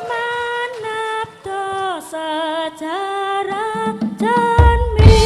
Manabdo sejarah janmi.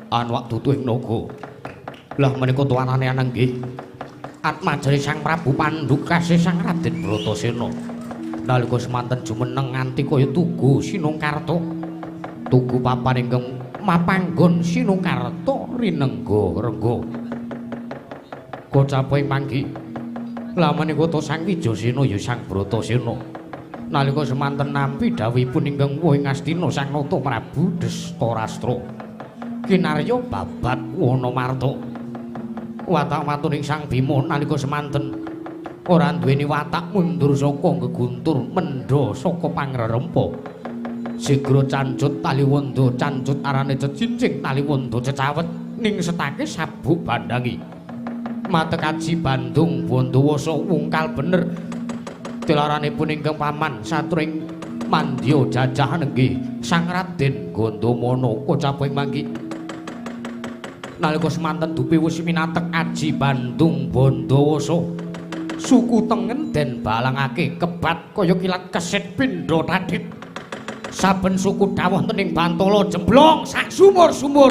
Anwak dudu ing naga. Lah menika tuanane anenggih atmajane Sang Prabu Pandhu kasih Sang Raden Bratasena. Nalika semanten jumeneng nganti kaya tugu Sinungkarta. Tugu papan ingkang mapanggon Sinungkarta rinengga rengga. Kocapa ing manggi. Lah menika to Sang Wijasena ya Sang Bratasena. Nalika semanten nampi dhawuhipun ingkang wuh ing Astina Sang Nata Prabu Destarastra. Kinarya babat Wanamarta. Watak watuning Sang Bima nalika semanten ora duweni watak mundur saka geguntur mendha saka pangrerempa. Sigra cancut taliwonda cancut arane cecincing taliwonda cecawet ning setake sabuk bandangi. Matekaji Bandung Bondowasa wungkal bener. Tilaranipun ingkang paman satring mandya jajah nenggih Sang Raden Gandamana kocapa ing manggi. Nalika semanten dupi wis minatek aji Bandung Bondowasa suku tengen den balangake kebat kaya kilat kesit pindha tadhit. Saben suku dawuh ning bantala jemblong sak sumur-sumur.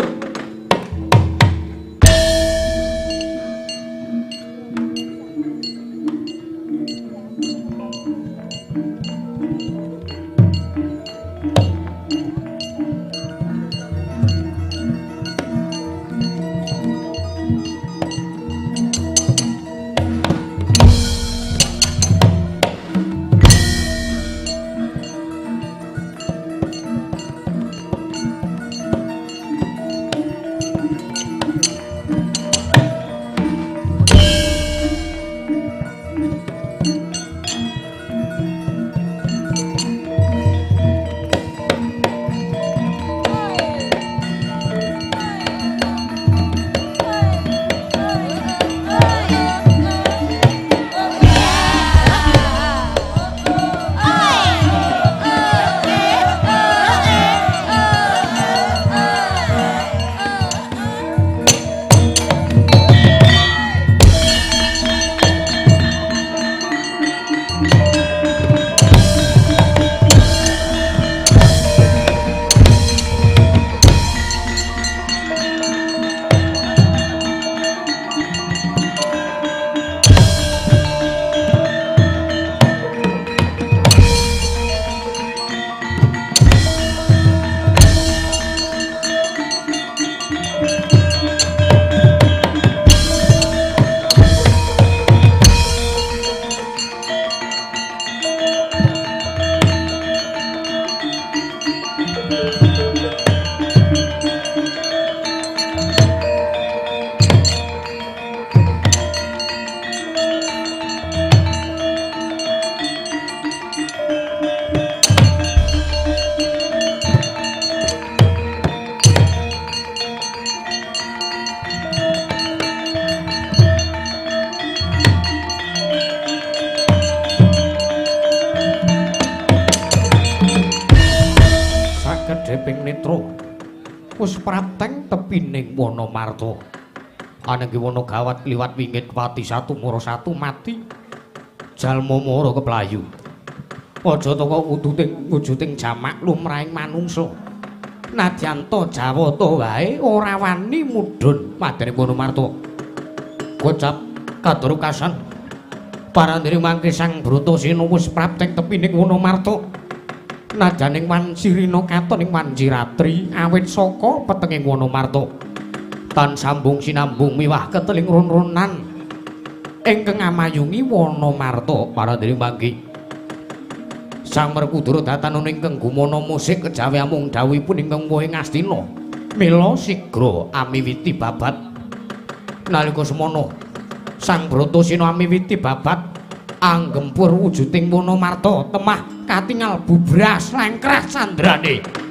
Wis prapteng tepining Wanamarta. Anenggi wana gawat kliwat wingit pati satu mara satu mati jalma mara keplayu. Aja teka wujuding wujuding jamak lumrahing manungsa. Nadyan ta Jawata wae ora wani mudhun madyaning Wanamarta. Kocap kadurukasan parandene mangke Sang Bratasena wis prapteng tepining Wanamarta. Najaning Wancirina katon ing Wanciratri awit saka petenging Wanamarta. Tan sambung sinambung miwah keteling run-runan ingkang amayungi Wanamarta parandene mangke. Sang Werkudara datan ingkang gumana musik kejawi amung dawuhipun ingkang wohe Ngastina. Mila sigra amiwiti babat. Nalika semana Sang Bratasena amiwiti babat anggempur wujuding Wanamarta temah katingal bubras lengkrah sandrane.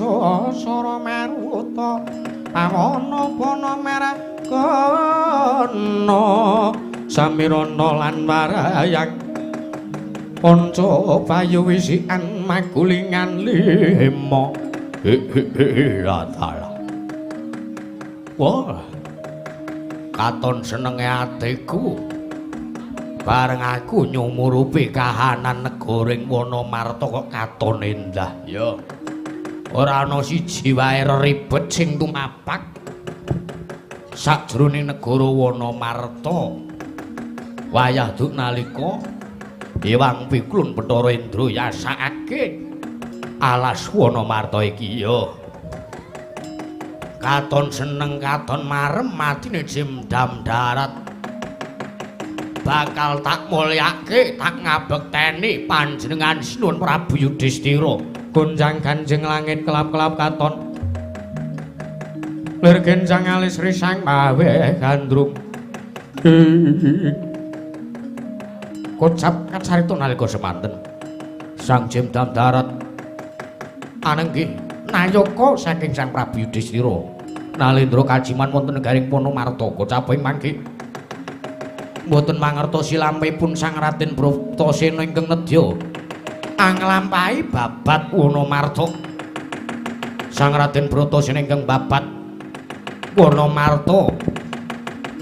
Sasara Maruta pawana pana merah kana samirana lan warayang panca payu wisikan magulingan lima. Hehehe. Wah, katon senenge atiku bareng aku nyumurupi kahanan negara ing Wanamarta kok katon endah. Ya, ora ana siji wae ribet sing tumapak sajroning negara Wanamarta. Wayah duk nalika Ewang Piklun Bathara Indra yasakake alas Wanamarta iki. Ya, katon seneng katon marem matine jemdam darat bakal tak mulyake tak ngabekteni panjenengan Sinuwun Prabu Yudhistira. Gonjang ganjing langit kelap-kelap katon lir genjang alis risang mawe gandrung. Kocap kacarita nalika semanten Sang Jemdam Darat anenggih nayaka saking Sang Prabu Yudhistira Nalendra kajiman wonten negaring Wanamarta. Kocap ing mangke mboten mangertosi lampahipun Sang Raden Bratasena ingkang nedya anglampahi babat Wanamarta. Sang Raden Bratasena ingkang babat Wanamarta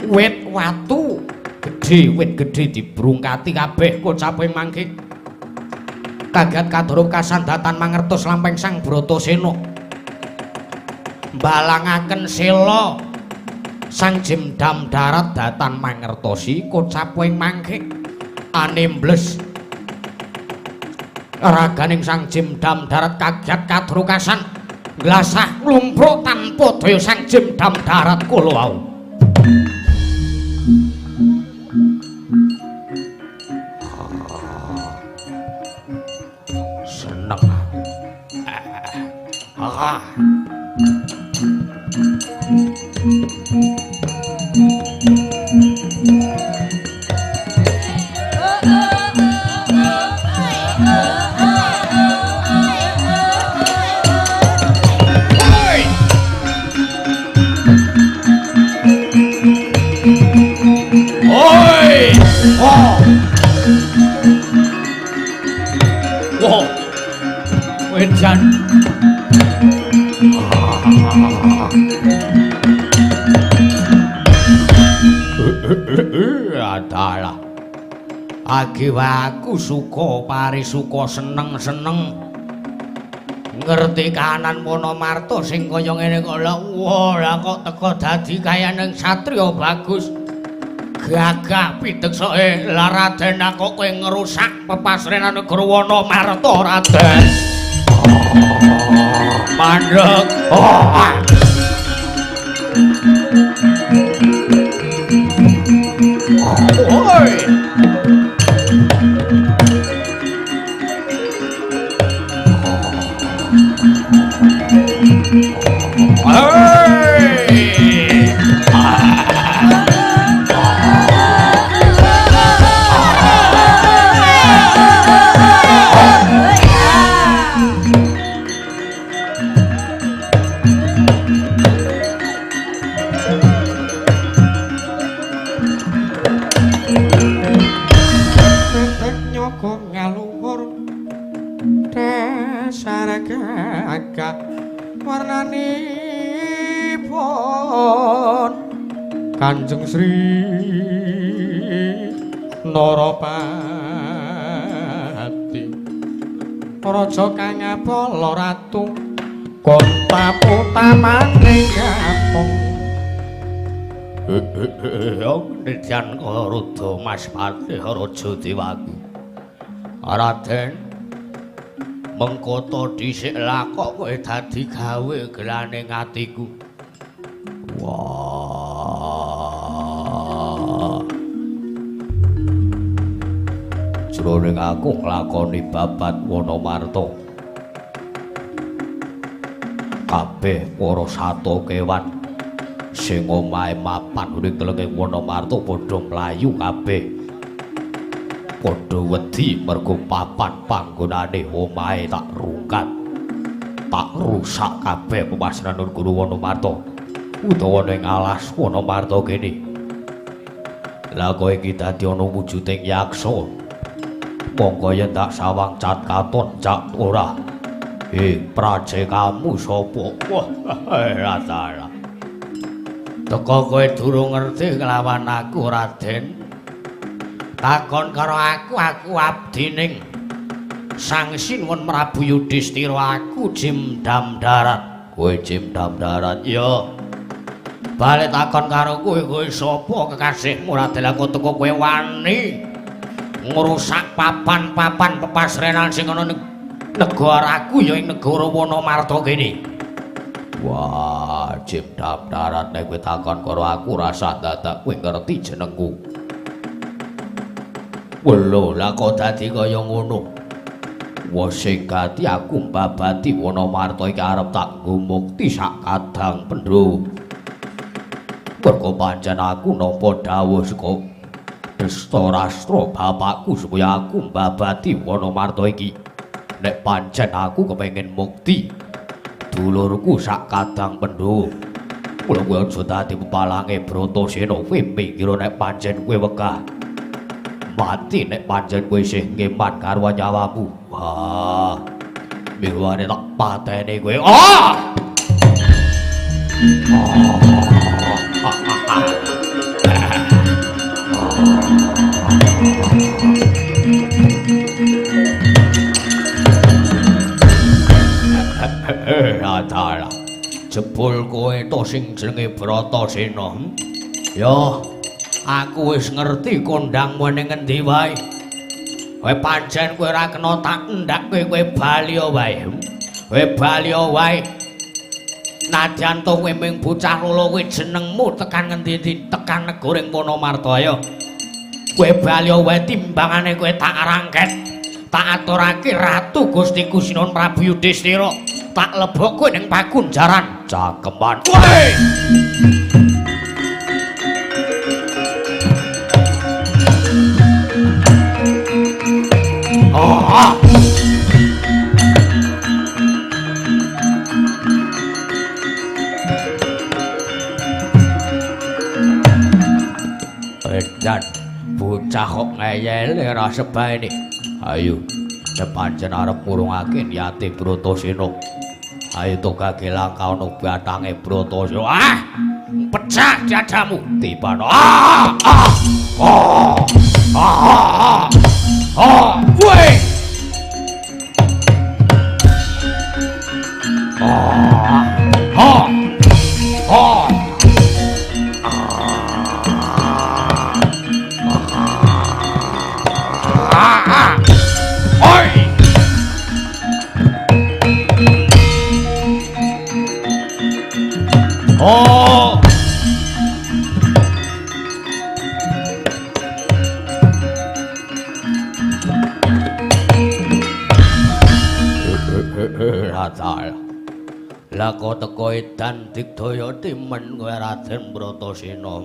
wit watu gedhe, wit gedhe dibrungkati kabeh. Kocap ing mangke kaget kadhurup kasandatan mangertos lampahing Sang Bratasena mbalangaken sela Sang Jemdam Darat datan mangertosi. Kocap ing mangke anembles raganing Sang Jemdam Darat kaget kadrukasan nglasah nglumpuk tanpa daya Sang Jemdam Darat kula wau. Seneng. Ah. Oi! Oh! Wow. Wejan. Adalah agi aku suka parisuka seneng-seneng ngerti kahanan Wanamarta sing kaya ngene kok. Wah, lah kok teko dadi kaya ning satriya bagus gagah pideksoke. Lah Raden, kok kowe ngrusak pepasrenan negara Wanamarta Raden? Mandek. Oh. Oi. Warnanipun Kanjeng Sri Narapati raja kang apala ratu kota utamane kampung. Nidyan Karuda Mas Patih Raja Dewaku. Raden, mengkoto dhisik lah kok kowe dadi gawe gelane atiku. Wah. Jroning aku nglakoni babat Wanamarta, kabeh para sato kewan sing omahe mapan ing telenging Wanamarta padha mlayu kabeh. Padha wedi mergo papan panggonane omahe tak rungkat. Tak rusak kabeh pepasranan Guru Wanamarta utawa ning alas Wanamarta kene. Lah kowe iki dadi ana wujuding yaksa. Monggo yen tak sawang cat katon cak ora. Prajekamu sapa? Wah, ora. Teko kowe durung ngerti kelawan aku, Raden. Takon karo aku, aku abdining Sang Sinuwun Prabu Yudhistira, aku Jim Damdarat. Kowe Jim Damdarat? Ya. Balik takon karo kowe, kowe sapa kekasihmu Raden? Aku teko kowe wani ngrusak papan-papan pepasrenan sing ana ning negaraku ya ing negara Wanamarta kene. Wah, Jim Damdarat, nek kowe takon karo aku rasah dadak kowe ngerti jenengku. Lho, lah kok dadi kaya ngono? Wah, sing gati aku mbabati Wanamarta iki arep tak nggo mukti sak kadang Pandhawa. Mergo pancen aku nampa dawuh saka Destarastra bapakku supaya aku mbabati Wanamarta iki. Nek pancen aku kepengin mukti dulurku sak kadang Pandhawa. Mula kowe aja dadi pepalange Bratasena. Kowe mikir nek pancen kowe wegah mati nek pancen kowe isih ngeman karo nyawamu. Wah, miwane tak pateni kowe. Ah! Adalah jebul kowe to sing jenenge Bratasena. Ya, aku wis ngerti kondangmu ning ngendi wae. Kowe pancen kowe ora kena tak endhak kowe bali wae. Kowe bali wae. Nadyan to kowe mung bocah lolo kowe jenengmu tekan ngendi-endi tekan negara ing Wanamarta ayo. Kowe bali wae timbangane kowe tak rangket. Tak aturake Ratu Gustiku Sinuwun Prabu Yudhistira. Tak lebokke ning pakunjaran cakeman. Woi! Ah! Edan, bocah kok ngeyel ora sebaene. Ayo, sepancen arep ngurungake niate Bratasena. Ayo togake langkah ana batange Bratasena. Ah! Pecah dadamu, tiban. Ah! Ah! Ah! Ah! Ah! Woi! Ah! Ah! Ah! Ah! Oi! Oh! Ratal. Lah kok teko edan digdaya timen kowe Raden Bratasena.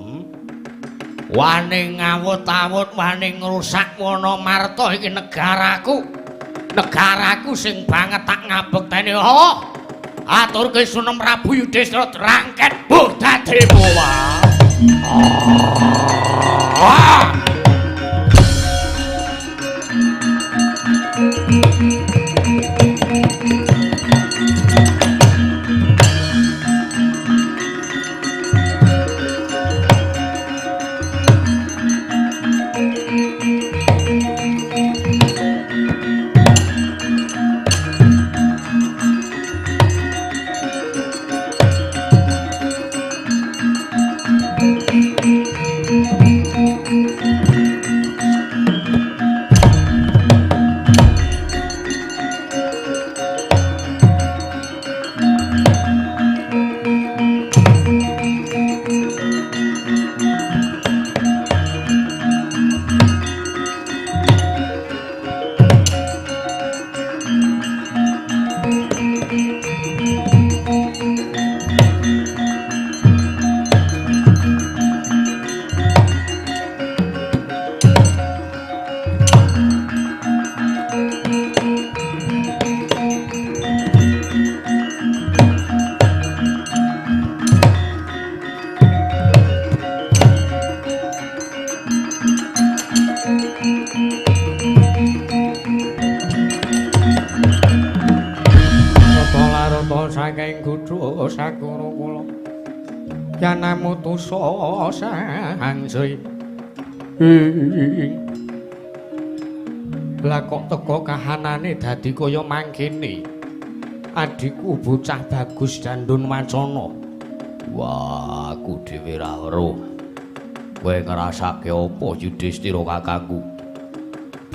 Wani ngawut-awut, wani ngrusak Wanamarta iki negaraku. Negaraku sing banget tak ngabekteni. Oh! Aturke Sunan Prabu Yudhistira rangket buh dadimu wae. Ah! Bagyana mutusa Sang Sri. Lah kok teka kahanane dadi kaya mangkene. Adhiku bocah bagus Dandun Wacana. Wah, aku dhewe ra weruh. Kowe ngrasake apa Yudhistira kakangku?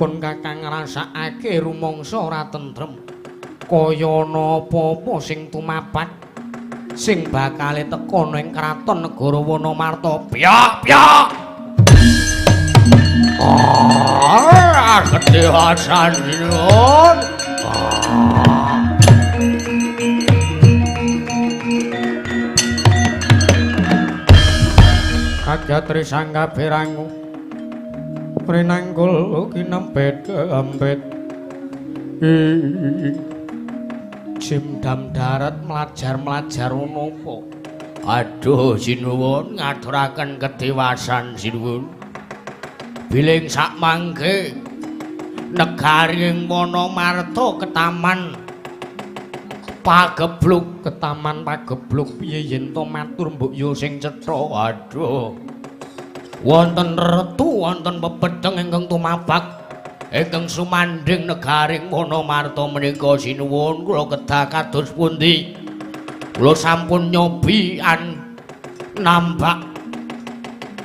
Pun kakang ngrasakake rumangsa ora tentrem. Kaya ana apa-apa sing tumapak sing bakale teka ning kraton negara Wanamarta. Piyok, piyok. Ah, kedewasan sinuwun. Kagat risang kaberangu prinanggul kinempet keempet. Jimdam darat mlajar-mlajar ono apa? Aduh sinuwun ngaturaken kedewasan sinuwun. Biling sak mangke negari ing Wanamarta ketaman pagebluk, ketaman pagebluk piye yen to matur mbok yo sing cetha. Aduh. Wonten retu, wonten pepedheng ingkang tumapak ingkang sumandhing negaring Wanamarta menika sinuwun kula kedah kados pundi? Kula sampun nyobi nambak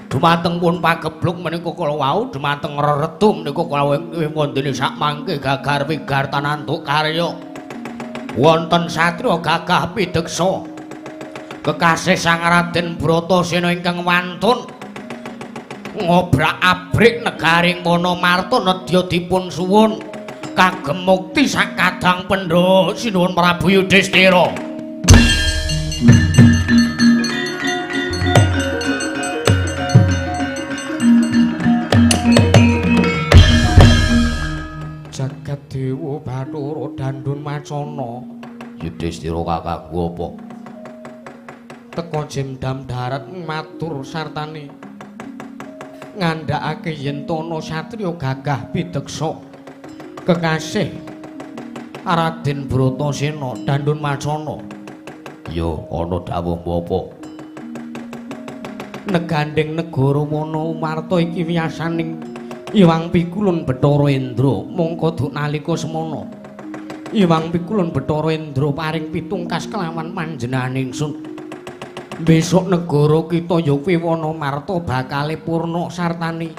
dumateng pun pagebluk menika kala wau dumateng reretu menika kala wondene sak mangke gagar wigar tanantuk karya. Wonten satriya gagah pideksa kekasih Sang Raden Bratasena ingkang wantun ngobrak-abrik negaring Wanamarta nedya dipun suwun kagem mukti sakadang pendha sinuwun Prabu Yudhistira. Jagat Dewa Bathara Dandun Wacana. Yudhistira kakangku apa? Teka jemdam darat matur sartane ngandhakake yen tono satriya gagah pideksa kekasih Raden Bratasena Dandun Wacana. Ya ana dawuhmu apa? Negandheng negara Wanamarta iki wiyasaning Iwang Pikulun Bathara Indra mongko duk nalika semana Iwang Pikulun Bathara Indra paring pitungkas kelawan panjenengan ingsun. Besok negara kita ya kuwi Wanamarta bakale purna sartane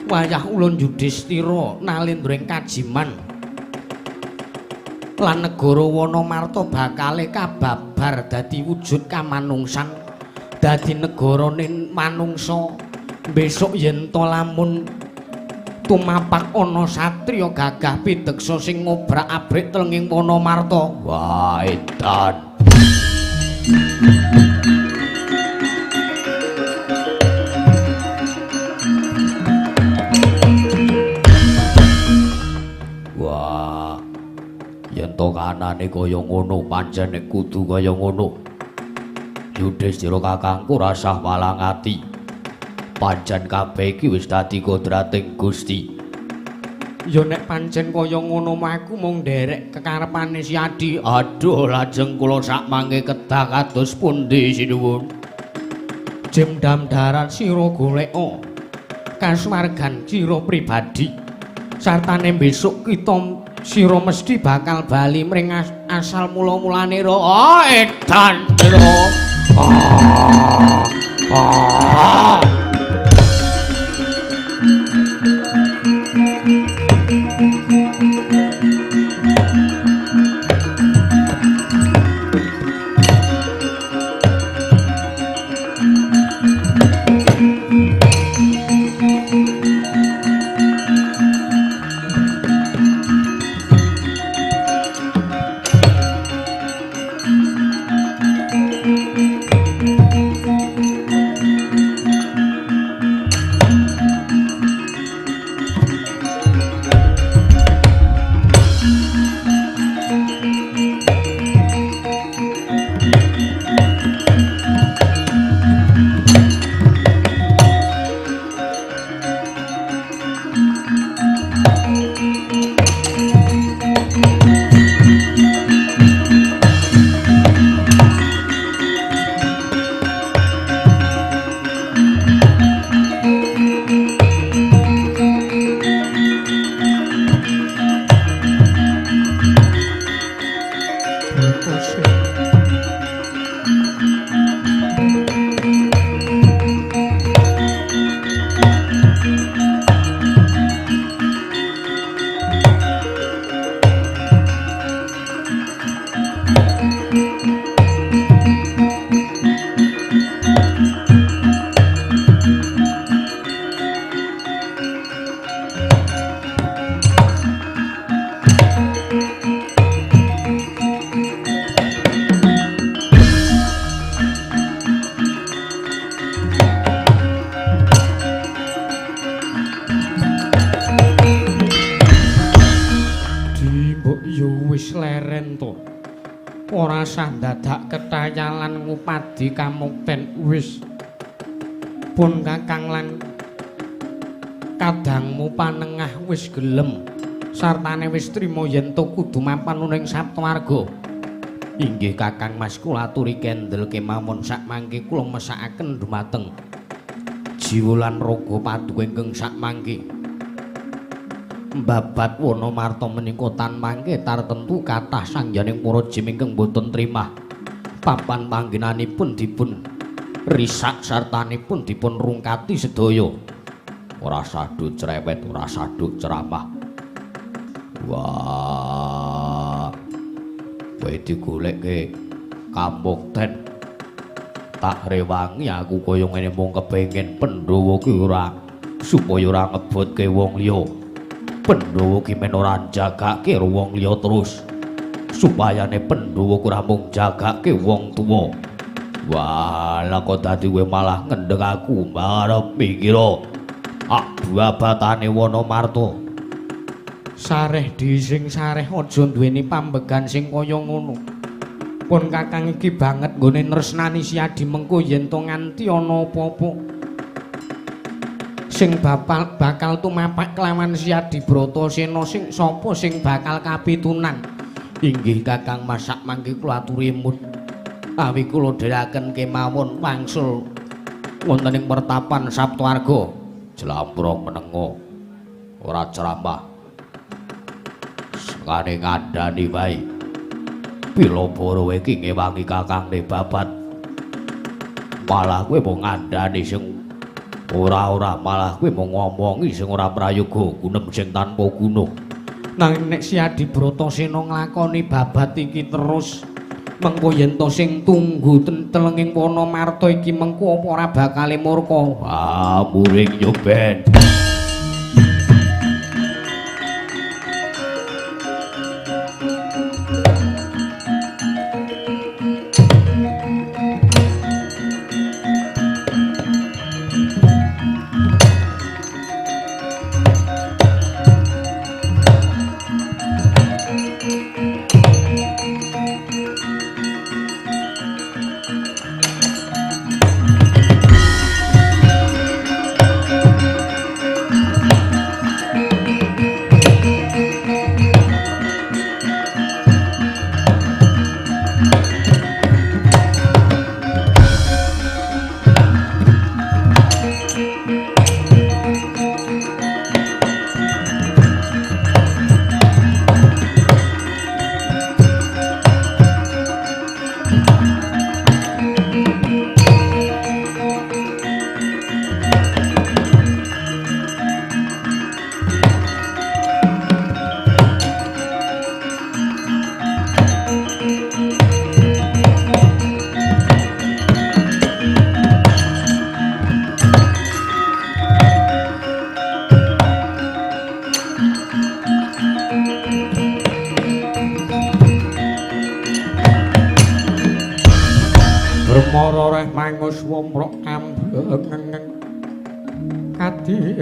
wayah ulun Yudhistira nalendra ing kajiman lan negara Wanamarta bakale kababar dadi wujud kamanungsan dadi negarane manungsa. Besok yen to lamun tumapak ana satriya gagah pideksa sing ngobrak-abrik telenging Wanamarta. Wah, edan. Wah, yen to kanane kaya ngono pancen kudu kaya ngono. Yudhistira kakangku rasah malang ati. Pancen kabeh iki wis dadi kodrating Gusti. Ya nek pancen kaya ngono aku mung nderek kekarepane si Adi. Aduh, lajeng kula sak mangke kedah kados pundi sinuwun? Jemdam darat sira goleka kasuwargan sira pribadi. Sartane besok kita sira mesti bakal bali mring asal mula-mulane ra. Oh, edan lho. Ah. Ah. Ora sah dadak ketayalan ngupadi kamukten wis. Pun Kakang lan kadangmu panengah wis gelem sartane wis trima yen to kudu mapan ning Saptawarga. Inggih Kakang Mas, kula aturi kendel kemawon sakmangke kula mesakaken dumateng jiwa lan raga paduka ingkang sakmangke. Babat wana marta menika tan mangke tartemtu kathah sangyaning para jim ingkang boten trimah. Papan panggenanipun dipun risak sartanipun dipun rungkati sedaya. Ora sadut cerewet, ora sadut ceramah. Wah. Kowe digolekke kamukten. Tak rewangi aku kaya ngene mung kepengin Pandhawa ki ora supaya ora ngebotke wong liya. Pandhawa ki men ora njagake wong liya terus. Supayane Pandhawa ku ora mung jagake wong tuwa. Wah, lah kok dadi kowe malah ngendheg aku marep mikira. Abu-abatane wana marta. Sareh dising sareh aja duweni pambegan sing kaya ngono. Pun Kakang iki banget nggone nresnani Siadi mengko yen to nganti ana apa-apa sing bakal tumapak kelawan Siadi Bratasena sing sapa sing bakal kapitunan. Inggih Kakang Mas, sakmangke kula aturi emut. Awi kula dherekaken kemawon wangsul wonten ing pertapan Saptawarga. Jlambrong menengo ora ceramah. Sekane ngandani wae. Piloporo iki ngewangi kakangne babat. Malah kowe mung ngandani sing ora-ora, malah kowe mung ngomongi sing ora prayoga, gunem sing tanpa guna. Nanging nek Siadi Bratasena nglakoni babat iki terus, mengko yen to sing tunggu telenging wana marta iki mengko apa ora bakale murka. Ah, muring yo ben.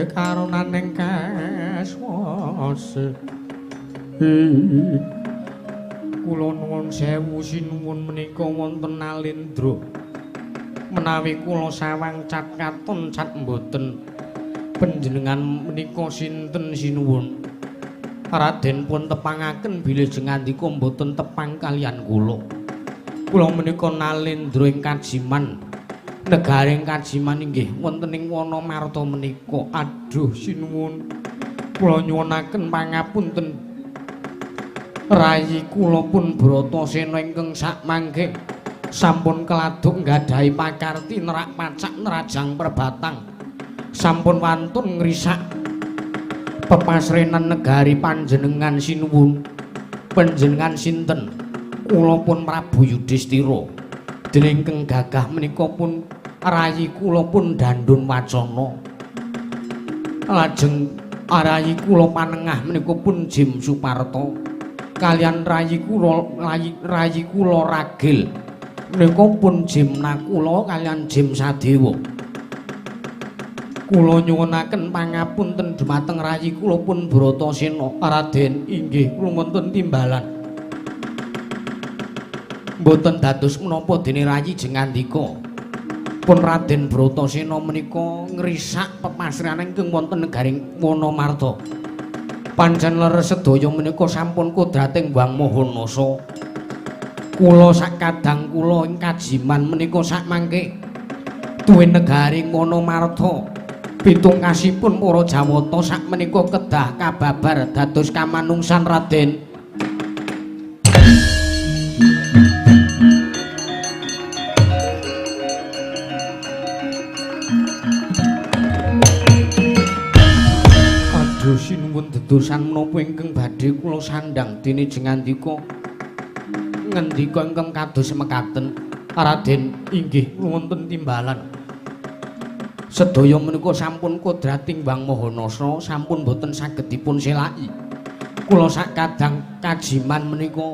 Karunaning kaswasa. Kula nuwun sewu sinuwun menika wonten Nalendra. Menawi kula sawang cat katon cat mboten. Panjenengan menika sinten sinuwun? Raden pun tepangaken bilih jengandika mboten tepang kaliyan kula. Kula menika Nalendra ing Kajiman. Negaring Kajiman inggih wonten ing wana marta menika. Aduh sinuwun, kula nyuwunaken pangapunten. Rayi kula pun Bratasena ingkang sakmangke sampun keladuk nggadahi pakarti nerak pacak nerajang perbatang. Sampun wantun ngrisak pepasrenan negari panjenengan sinuwun. Panjenengan sinten? Kula pun Prabu Yudhistira. Dene ingkang gagah menika pun rayi kula pun Dandun Wacana. Lajeng rayi kula panengah menika pun Jim Suparta. Kaliyan rayi kula Ragil menika pun Jim Nakula kaliyan Jim Sadewa. Kula nyuwunaken pangapunten dumateng rayi kula pun Bratasena. Raden inggih kula wonten timbalan. Mboten dados menapa dene rayi jengandika. Pun Raden Bratasena menika ngrisak pepasrian ingkang wonten negaring Wanamarta. Pancen leres sedaya menika sampun kodrating Hyang Maha Nasa. Kula sakadang kula ing kajiman menika sakmangke duwe negaring Wanamarta. Pitungkasipun para Jawata sakmenika kedah kababar dados kamanungsan Raden. Aduh sinuwun dedosan menapa ingkang badhe kula sandhang dene jengandika ngendika ingkang kados mekaten Raden inggih wonten timbalan. Sedaya menika sampun kodrating Hyang Maha Nasa sampun boten saged dipun selaki. Kula sakadang kajiman menika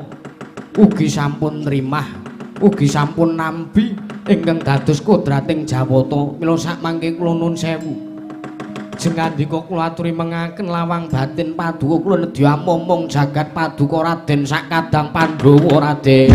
ugi sampun nrimah, ugi sampun nampi ingkang dados kodrating Jawata. Mila sakmangke kula nun sewu. Jengandika kula aturi mengaken lawang batin paduka kula nedya momong jagat paduka Raden sakadang Pandhawa Raden.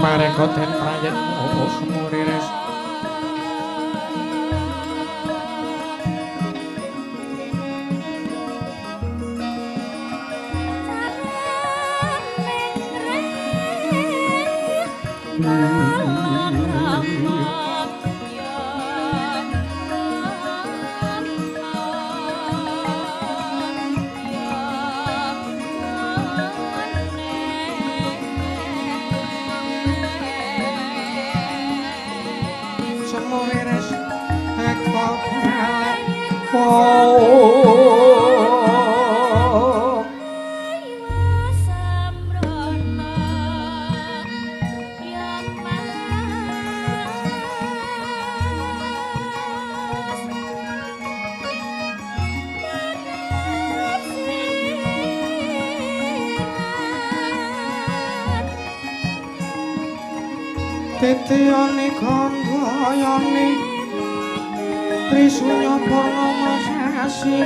Mareka den prayitna sumuriris. Titiyani kandhayani Trisunya Purnamasasi.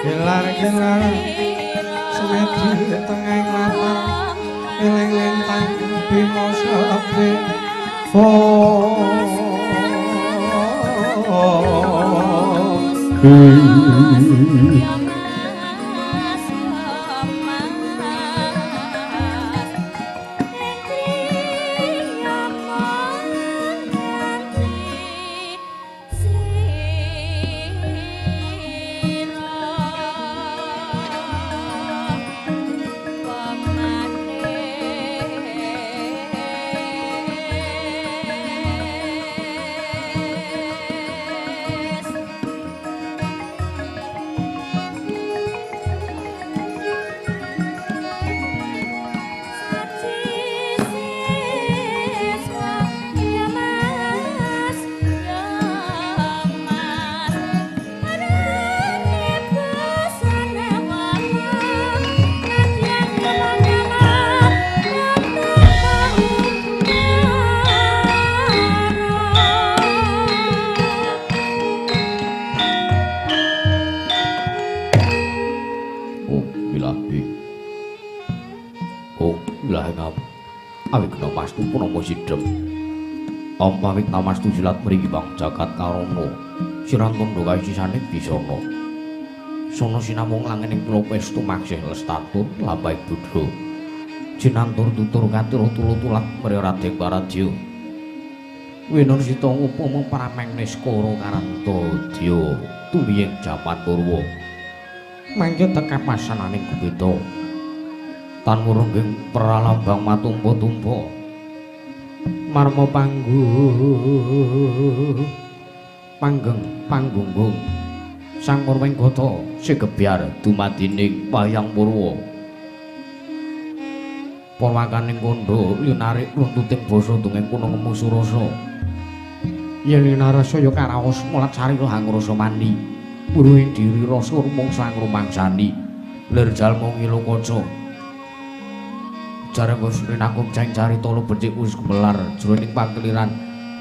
Gelar-gelar semedi tengah latar eling lintang bima sepi. Oh. Pamit namastu silat mriki bang jagat karana sirantandha kaisisane bisana sono sinamung langening tulopestu maksih lestatur lampahing budha jinantur tutur katura tulutulat mri Raden Paradya winur sita upama prameng niskara karantadya tumiyeng jaman purwa mangke tekapasananing gupita tan murungging pralambang matumpa-tumpa marma panggung panggeng panggunggung sang Purwengkata sigebyar dumadining wayang purwa purwakaning kandha linarik runtuting basa dongeng kuna ngemu surasa yen linarasa ya karaos mulat sarira hangrasa mani buruhing diri rasa rumangsa ngrumangsani lir jalma ngilu kaca jarang rinangkum ceng carita becik wis gumelar jroning pakeliran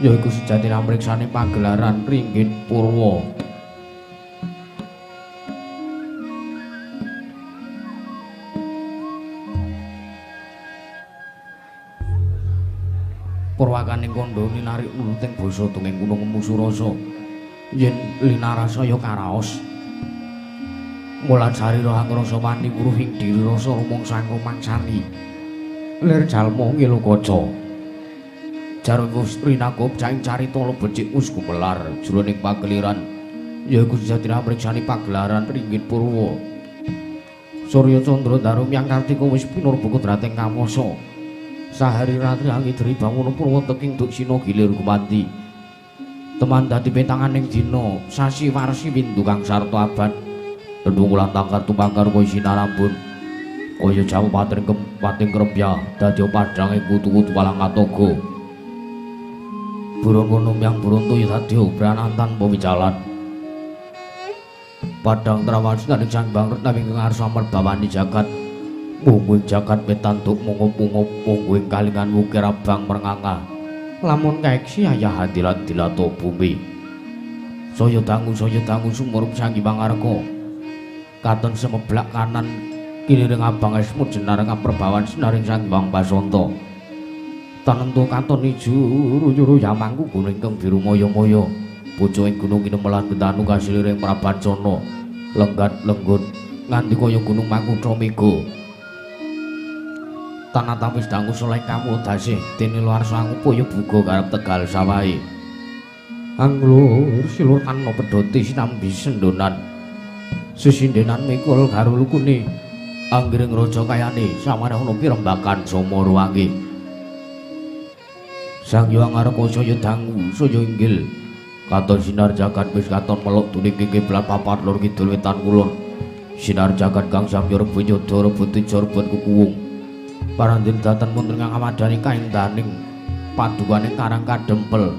yaiku sejatine amriksane pagelaran ringgit purwa. Purwakaning kandha linarik nuruting basa dongeng kuna ngemu surasa yen linarasa ya karaos mulat sarira angrasa mani wuruhing diri rasa rumangsa ngrumangsani lir jalma ngilu kaca jarwa rinakup caing carita becik wis gumelar jroning pakeliran yaiku sejatine amriksani pagelaran ringgit purwa. Surya candra daru myang kartika wis pinurba kudrating kawasa sahari ratri angidri bangun purwa teking duksina gilir gumanti teman dadi petanganing dina sasi warsi windu kang sarta abad tendung ulang tangkar tumangkar kaya sinarambun kaya jamu pating pating krempya dadi padhange kutu-kutu walang katoga burung kono myang burung tuya dadi obranan tanpa wijalan Padang trawan sinaring Sang Hyang Retna ingkang arsa merbawani jagat. Mungguing jagat mitantuk mungup-mungup mungguing kalingan wukir abang mernganga. Lamun kaeksi ayah hadilat-dilato bumi. Saya dangu sumurup Sang Hyang Arka. Katon semeblak kanan kiliring abang esmu jenar kaperbawan sinaring Sang Hyang Basanta. Tanentu katon ijo ruyu-ruyu yamangku gunung ingkang biru maya-maya. Pucuking gunung inemelan bentanu kasiliring Prabancana. Lenggat lenggut nganti kaya gunung Makutha Mega. Tanah tawis dangu soleh kamu dasih dene luar sangupaya buga garap Tegal sawahe. Anglur silur tanpa pedhoti sinambi sendonan. Sesindenan mikul garulukune anggiring raja kayane samane ana pirembakan soma ruwange. Sang Hyang Arka saya dangu saya inggil. Katon sinar jagat wis katon melok tuning kiblat papat lor kidul wetan kulon. Sinar jagat kang samya rebut yada rebut teja rebut kukuwung. Parandin datan wonten kang amadani kaendaning padukane Karang Kadempel.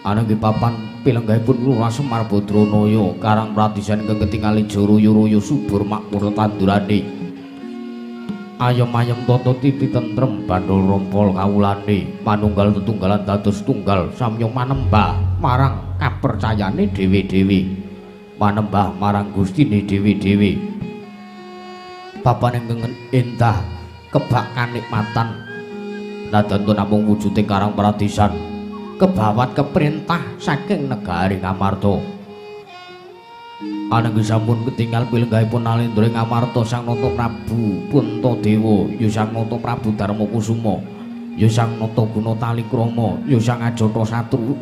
Ananging papan pilenggahipun Lurah Semar Badranaya Karang Pradisan ingkang ketingal ijo ruyu-ruyu subur makmur tandurane. Ayem-ayem tata titi tentrem bandul rompol kawulane manunggal tetunggalan dados tunggal samya manembah marang kapercayane dhewe-dhewe manembah marang gustine dhewe-dhewe. Papan ingkang endah kebak kanikmatan nadanto namung wujuding Karang Pradisan kebawat keperintah saking negari Ngamarta. Ananging sampun ketingal pilenggahipun Nalendra ing Ngamarta Sang Nata Prabu Puntadewa ya Sang Nata Prabu Darmakusuma ya Sang Nata Guna Talikrama ya Sang Ajatasatru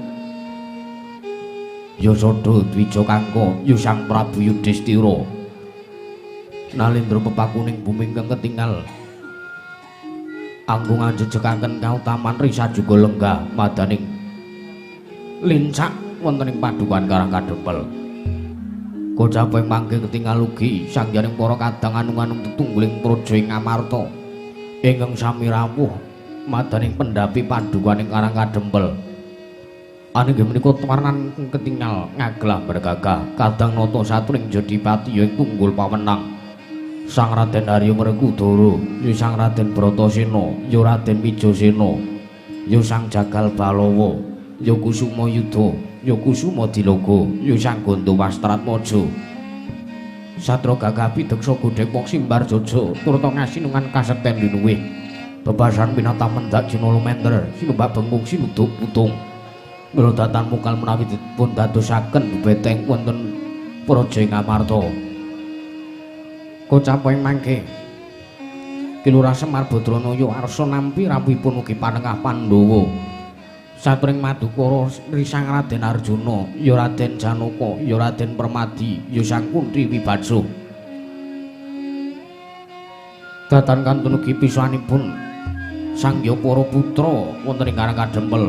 ya Sada Dwija Kangka ya Sang Prabu Yudhistira. Nalendra pepakuning bumi ingkang ketingal anggung anjejekaken kautaman risa juga lenggah madaning lincak wonten ing padukan Karang Kadempel. Kocap ing mangke ketingal ugi sangyaning para kadang anung-anung tetungguling praja ing Ngamarta ingkang sami rawuh madaning pendhapi padukan ing Karang Kadempel. Ananging menika warnan ketingal ngaglah bergagah kadang nata satring Jodipati ya ing tunggul pawenang. Sang Raden Arya Werkudara, ya Sang Raden Bratasena, ya Raden Wijasena, ya Sang Jagal Balawa, ya Kusuma Yudha, ya Kusuma Diloga, ya Sang Ganda Wastratmaja. Satra gagah pideksa godhek simbar jaja turta ngasinungan kasekten linuwih. Bebasan pinata mendak jina lumenter sinumbak bengkung sinuduk putung. Mila datan mungkal menawi dipun dadosaken bebeteng wonten praja Ngamarta. Kocap ing mangke Ki Lurah Semar Badranaya arsa nampi rawuhipun ugi panengah Pandhawa. Saturing madukara Sang Raden Arjuna, ya Raden Janaka, ya Raden Permadi, ya Sang Kunthi Wibaksa. Datan kantun ugi pisanipun Sang Hyang para putra wonten ing Karang Kadempel.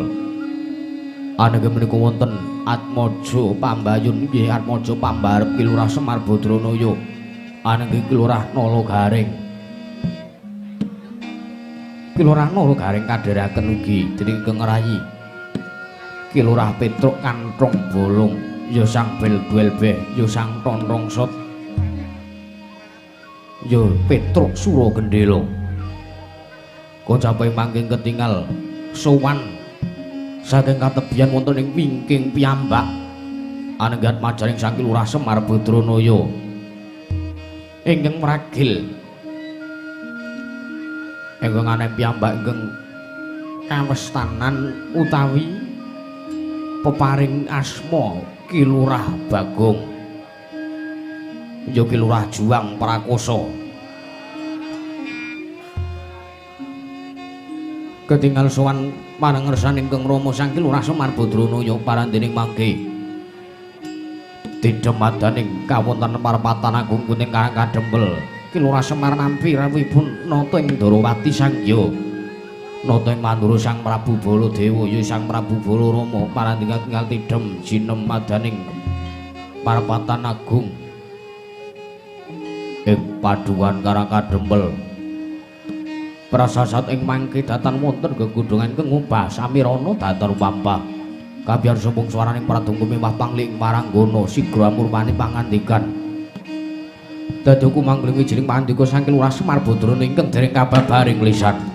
Ananging menika wonten Atmaja Pambayun nggih Atmaja Pambarep Ki Lurah Semar Badranaya. Ananging Ki Lurah Nala Gareng. Ki Lurah Nala Gareng kadherekaken ugi dening ingkang ngrayi Ki Lurah Petruk Kanthong Bolong ya Sang Bel Duelbeh ya Sang Tontrong Sot ya Petruk Sura Gendela. Kocape mangke ketingal sowan saking katebian wonten ing wingking piyambak anenggat majaring Sang Ki Lurah Semar Badranaya ingkang mragil ingkang aneh piyambak ingkang kawestanan utawi peparing asma Ki Lurah Bagong ya Ki Lurah Juang Prakosa. Ketingal sowan marang ngersane ingkang Rama Sang Ki Lurah Semar Badranaya parandening mangke tidhem madaning kawontenan parapatan agung kuning Karang Kadempel. Ki Lurah Semar nampi rawuhipun nata ing Ndorowati Sang Hyang nata ing mandura Sang Prabu Baladewa ya Sang Prabu Balarama parandening tinggal tidhem jinem madaning parapatan agung ing padukan Karang Kadempel. Prasasat ing mangke datan wonten gegodhongan kang ngubah samirana datan pampah. Kabyar sembung swaraning pratunggu mewah pangling maranggana sigra murmani pangandikan. Dadi aku mangling wijining pandika saking Lurah Semar Badrana ingkang dereng kababaring lisan.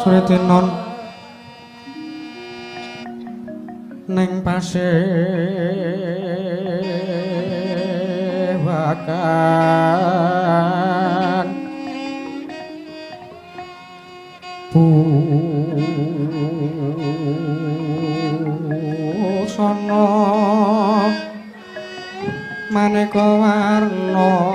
Sritinon ning pasewakan busana maneka warna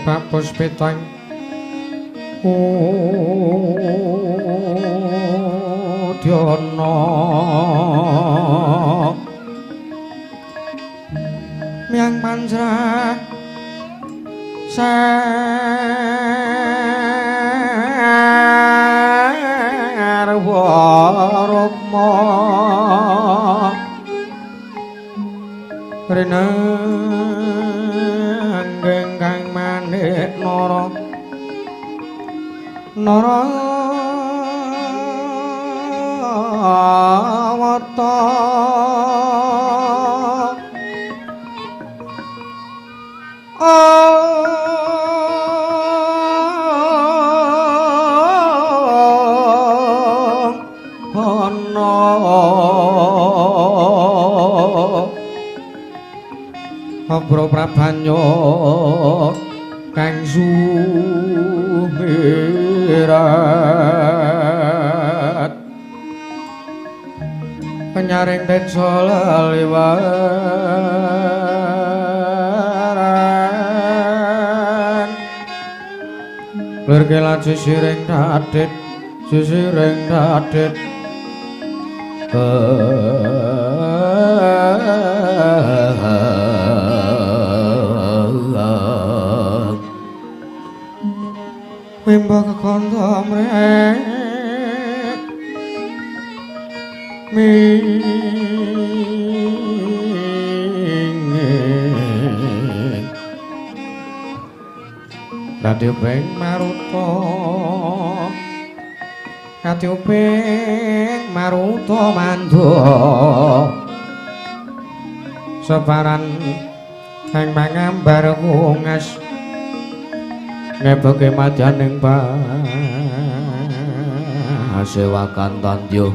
Papus petang udyana miang manjra sarwa rukma rinanggeng kang manik nara nara wata Abra prabanya kang sumirat penyaring teja leliwaran lir kelan sisiring dadit sisiring dadit. Wimba kekandha mrek mingin Radyuping Maruta Radyuping Maruta mandha separan kang mangambar wungas ngebeke madyaning pasewakan tandya.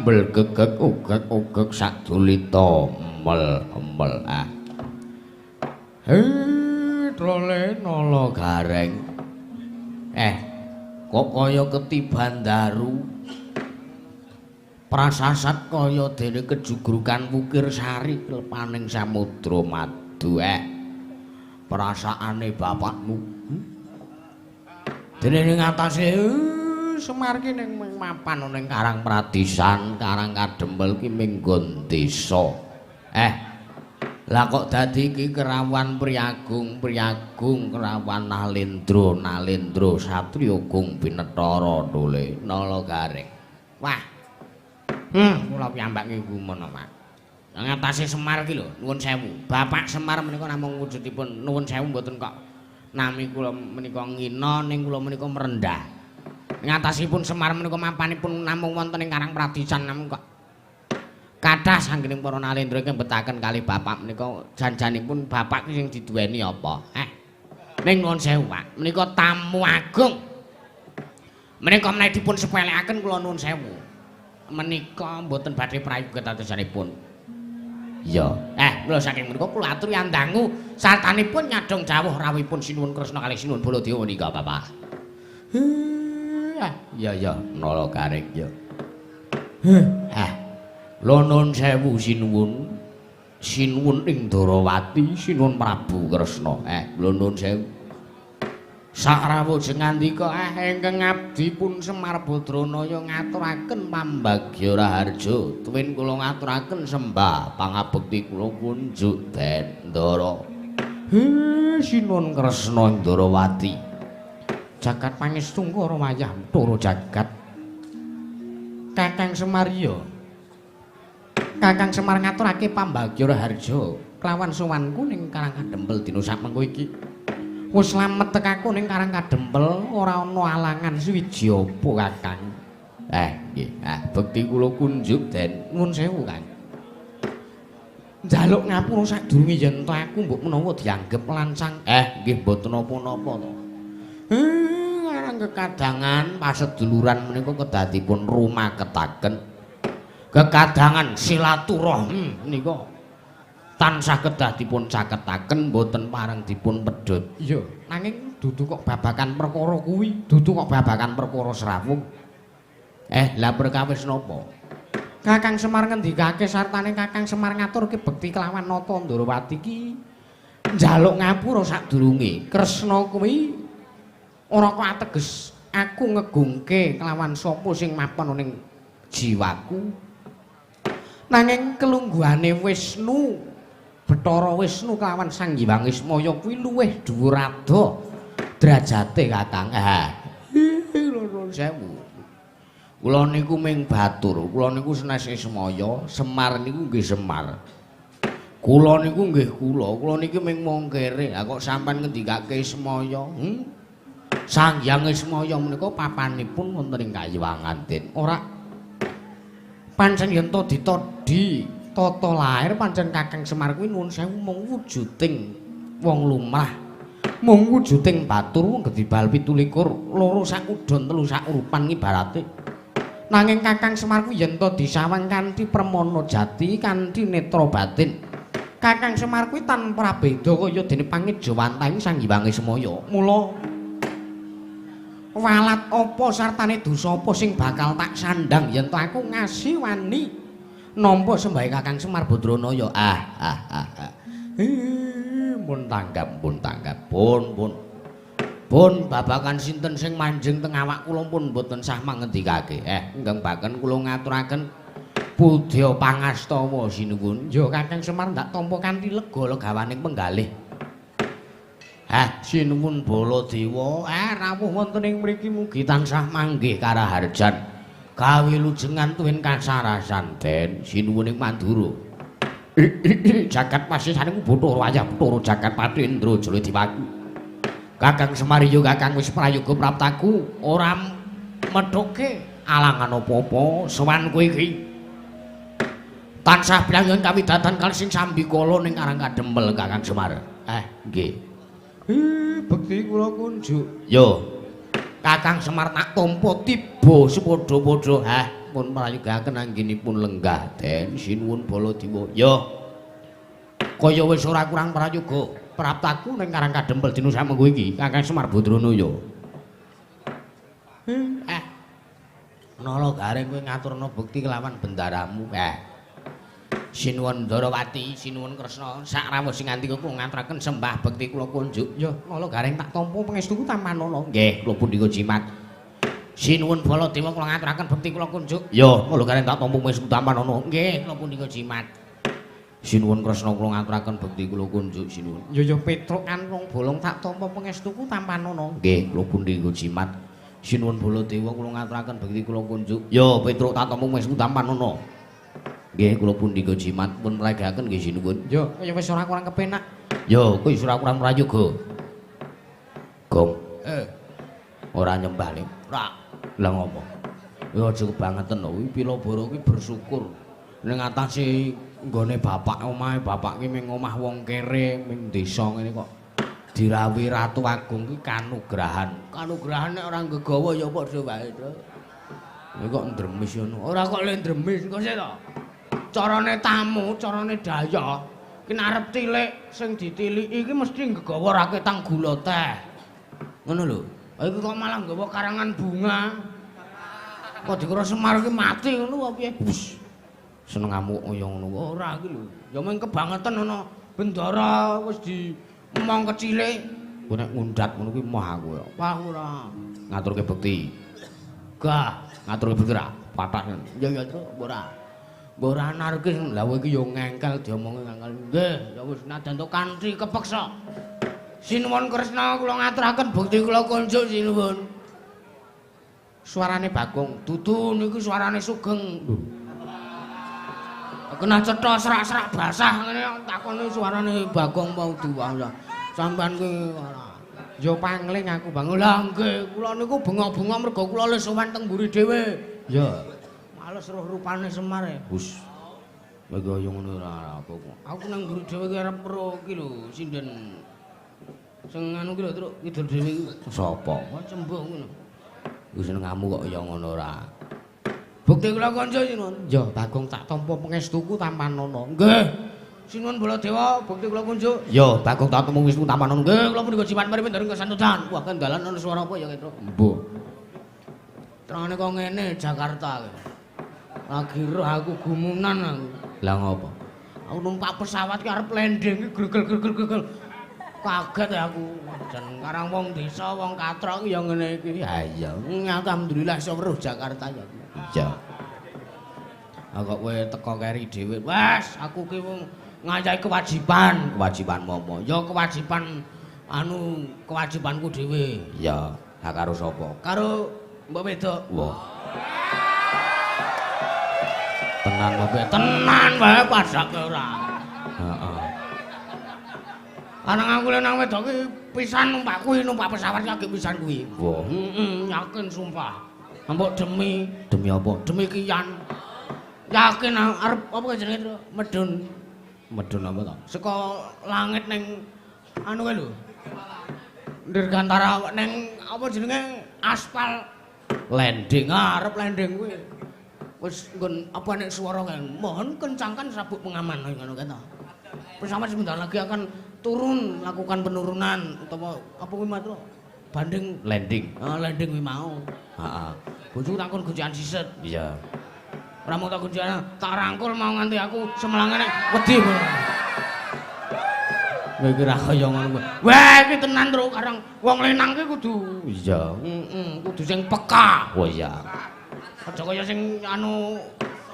Belgegeg ugeg ugeg sadulita mel mel ah. He trole nala gareng. Kok kaya ketiban daru. Prasasat kaya dene kejugrukan Wukir Sari klepaning samudra madu. Perasaane bapakmu. Dene ning atase Semar ki ning mapan ning Karang Pradisan, Karang Kadempel ki minggon desa. Lah kok dadi iki kerawan Priagung, Priagung kerawan Nalendra, Nalendra satriya gung binetara dole nala gareng. Wah. Kula piyambak ki gumun, Pak. Ngatasi Semar ki lho, nuwun sewu. Bapak Semar menika namung wujudipun nuwun sewu mboten kok nami kula menika ngina ning kula menika merendah. Ngatasipun Semar menika mapanipun namung wonten ing Karang Pradisan namung kok kathah sanggening para nalendra ingkang betaken kalih bapak menika janjanipun bapak sing diduweni apa? Ning nuwun sewu, Pak. Menika tamu agung. Menika menawi dipun sepelekaken kula nuwun sewu. Menika mboten badhe prayoga dadosanipun. Iya. Mula saking menika kula aturi andangu sartanipun nyadong jawuh rawuhipun Sinuwun Kresna kalih Sinuwun Baladewa menika, Bapak. Iya ya, nala garing ya. Lho nun sewu sinuwun. Sinuwun ing Ndarawati, sinuwun Prabu Kresna. Lho nun sewu. Sakrawuh ngandika ingkang abdi pun Semar Badranaya ngaturaken pambagya raharja. Tuwin kula ngaturaken sembah pangabekti kula kunjuk Den Ndara. Sinuwun Kresna Ndarawati. Jagat pangestungkara wayah Bathara jagat. Kakang Semar ya. Kakang Semar ngaturake pambagya raharja kelawan sowanku ning Karang Kadempel dina sakmengko iki. Wis slamet tekaku ning Karang Kadempel ora ana alangan suwiji apa Kakang. Nggih. Bekti kula kunjuk Den. Nuwun sewu, Kang. Njaluk ngapura sadurunge yen to aku mbok menawa dianggep lancang. Nggih mboten napa-napa to. Arang kekadangan paseduluran menika kedadipun rumaketaken. Kekadangan silaturahmi menika tansah kedah dipun caketaken mboten pareng dipun pedhot. Iya, nanging dudu kok babakan perkara kuwi, dudu kok babakan perkara srawung. Lah perkawis napa? Kakang Semar ngendikake sartane Kakang Semar ngaturke bekti kelawan Nata Ndarawati ki njaluk ngapura sadurunge. Kresna kuwi ora kok ateges aku ngegungke kelawan sapa sing mapan ning jiwaku. Nanging kelungguhane Wisnu, Bathara Wisnu kelawan Sang Hyang Ismaya kuwi luwih dhuwur adoh derajate Kakang. Nuwun sewu. Kula niku ming batur, kula niku senes Ismaya, Semar niku nggih Semar. Kula niku nggih kula, kula niki ming wong kere. Ha kok sampean ngendikake Ismaya? Sang Hyang Ismaya menika papanipun wonten ing Kayiwangan, Den. Ora pancen yen to ditodi tata lair pancen Kakang Semar kuwi nuwun sewu mung wujuding wong lumrah. Mung wujuding batur wong gedibal 27 loro sak udon telu sak urupan ibarate. Nanging Kakang Semar kuwi yen to disawang kanthi permana jati kanthi netra batin. Kakang Semar kuwi tanpa beda kaya dene pangejawantaing Sang Hyang Ismaya. Mula walat apa sartane dosa apa sing bakal tak sandang yen to aku ngasi wani nampa sembahe Kakang Semar Badranaya. Pun tanggap, pun tanggap, pun pun. Pun babakan sinten sing manjing teng awak kula pun mboten sah mangendikake. Ingkang baken kula ngaturaken pudya pangastawa sinuwun. Ya Kakang Semar ndak tampa kanthi lega legawaning penggalih. Sinuwun Baladewa, rawuh wonten ing mriki mugi tansah manggih karaharjan. Kawilujengan tuwin kasarasan, Den. Sinuwun ing Mandura. Jagat pasisaning Bathara wayah Bathara jagat Patindra Jala Diwaku. Kakang Semar ya Kakang wis prayoga praptaku ora methuke alangan apa-apa sowan kowe iki. Tansah piyanggen kawidatan kalih sing sambikala ning Karang Kadempel Kakang Semar. Nggih. Bekti kula kunjuk. Yo. Kakang Semar tak tampa tiba sepadha-padha. Pun prayogaken anggenipun lenggah, Den. Sinuwun Baladewa. Yo. Kaya wis ora kurang prayoga praptaku ning Karang Kadempel dina samengko iki, Kakang Semar Badranaya. Nala Gareng kowe ngaturna bekti kelawan bendaramu. Sinuwun Ndarawati, sinuwun Kresna, sak rawuh sing nganti kula ngaturaken sembah bekti kula kunjuk. Ya, Nala Gareng tak tampa pangestuku tampanana. Nggih, kula pundhika jimat. Sinuwun Baladewa kula ngaturaken bekti kula kunjuk. Ya, Nala Gareng tak tampa pangestuku tampanana. Nggih, kula pundhika jimat. Sinuwun Kresna kula ngaturaken bekti kula kunjuk sinuwun. Ya ya Petruk antung bolong tak tampa pangestuku tampanana. Nggih, kula pundhika jimat. Sinuwun Baladewa kula ngaturaken bekti kula kunjuk. Ya, Petruk tak tampa pangestuku tampanana. Nggih, kula pundhika jimat pun mragaken nggih sinuwun. Ya, kaya wis ora kurang kepenak. Ya, kowe wis ora kurang prayoga. Gong. Ora nyembah le. Ora. Lah ngopo? Ya aja kebangetan lho, kuwi Pilabara kuwi bersyukur ning atase nggone bapak omahe bapak ki ming omah wong kere ming desa ngene kok dirawuhi Ratu Agung ki kanugrahan. Kanugrahan nek ora nggawa ya padha wae to. Kowe kok ndremis ngono. Ora kok le ndremis kok sik to. Carane tamu, carane daya ki arep tilik sing ditiliki iki mesti nggawa raketang gula teh. Ngono lho. Iki kok malah nggawa karangan bunga. Kok dikira Semar ki mati ngono apa piye? Bus. Seneng ngamuk kaya ngono. Ora iki lho. Ya mung kebangetan ana bendara wis diemong kecile. Ku nek ngundat ngono kuwi moh aku ya. Wah ora. Ngaturke bekti. Gah, ngaturke bekti ra. Patah. Ya ya, Truk, ora. Mbok ora anarkis. Lah kowe iki ya ngengkel diomongi ngengkel. Nggih, ya wis najan to kanthi kepeksa. Sinuwun Kresna kula ngaturaken bekti kula kunjuk sinuwun. Suarane Bagong, dudu niku suarane Sugeng. Lho. Kena cetha serak-serak basah ngene takone suarane Bagong mau duwah lah. Sampeyan ki ora. Ya pangling aku Bang. Lah nggih, kula niku bengok-bengok mergo kula le sowan teng mburi dhewe. Ya. Males roh rupane Semar e. Hus. Lha kaya ngono ora apa. Aku nang mburi dhewe ki arep ro ki lho, sinden. Sing anu ki lho, Truk, kidul dhewe iki. Sapa? Kok cembung ngono. Wis seneng ngamuk kok ya ngono ora. Bukti kula kanca sinuwun. Ya, Bagong tak tampa pangestuku tampanana. Nggih. Sinuwun Baladewa, bukti kula kunjuk. Ya, Bagong tak tampa pangestuku tampanana. Nggih, kula punika jimat mripun dereng kesantutan. Wah, kan dalan ana swara apa ya, Truk? Mbuh. Terangane kok ngene Jakarta. Lagi roh aku gumunan aku. Lah ngopo? Aku numpak pesawat ki arep landing ki gregel-gregel. Kaget ya aku. Jan karang wong desa, wong katrok ya ngene iki. Ha iya, alhamdulillah iso weruh Jakarta ya. Iya. Kok kowe teko keri dhewe. Wes, aku ki wong ngayahi kewajiban. Kewajiban apa? Ya kewajiban anu kewajibanku dhewe. Iya, ha karo sapa? Karo mbok wedok. Wah. Tenan wae. Tenan wae padake ora. Heeh. Arang aku nang wedok ki pisan numpak kuwi, numpak pesawat lagi pisan kuwi. Wah, heeh, yakin sumpah. Mbok demi demi apa? Demi kian. Yakin arep apa jenenge to? Medun. Medun apa to? Saka langit ning anu kae lho. Dirgantara ning apa jenenge? Aspal landing, arep landing kuwi. Wis nggon apa nek swara kae, mohon kencangkan sabuk pengaman ngono kae to. Pesawat sebentar lagi akan turun, lakukan penurunan utawa apa kuwi matro? Banding landing. Ah, landing kuwi mau. Heeh. Bojoku takon gojekan siset. Iya. Ora mau tak gojekan, tak rangkul mau nganti aku semelange nek wedi. Kowe iki ra kaya ngono kuwi. Wah, iki tenan Truk, karang wong lenang ki kudu iya, heeh, kudu sing peka. Oh iya. Aja kaya sing anu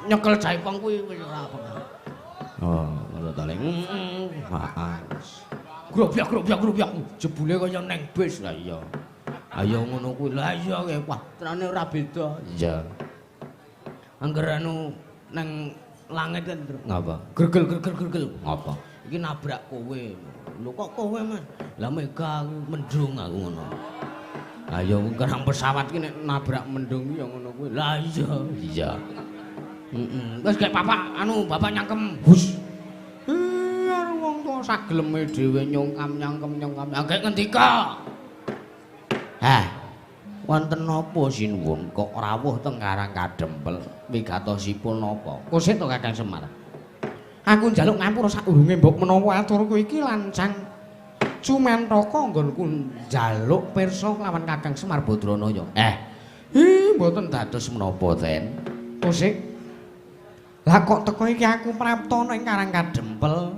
nyekel jaipong kuwi wis ora peka. Oh, ngono ta, Leng. Heeh. Heeh. Grobyak grobyak grobyak jebule kaya neng bis. Lah iya. Ayo ngono kuwi. Lah iya kowe. Wah, tenane ora beda. Iya. Angger anu neng langit kan, Truk. Ngapa? Gregel gregel gregel. Ngapa? Iki nabrak kowe. Lho kok kowe, Mas? Lah mega mendung aku ngono. Ayo kerang pesawat ki nek nabrak mendung ya ngono kuwi. Lah iya. Iya. Heeh. Wis gek bapak anu bapak nyangkem. Hus. Iya wong tuwa sageleme dhewe nyongkam nyangkem nyongkam. Lah gek ngendika. Hah. Wonten napa sinuwun kok rawuh teng Karang Kadempel wigatosipun napa? Kusik to Kakang Semar. Aku njaluk ngampura sadurunge mbok menawa aturku iki lancang cumentaka nggonku njaluk pirsa kelawan Kakang Semar Badranaya. Hi mboten dados menapa, Ten. Kusik. Lah kok teko iki aku prapta ning Karang Kadempel.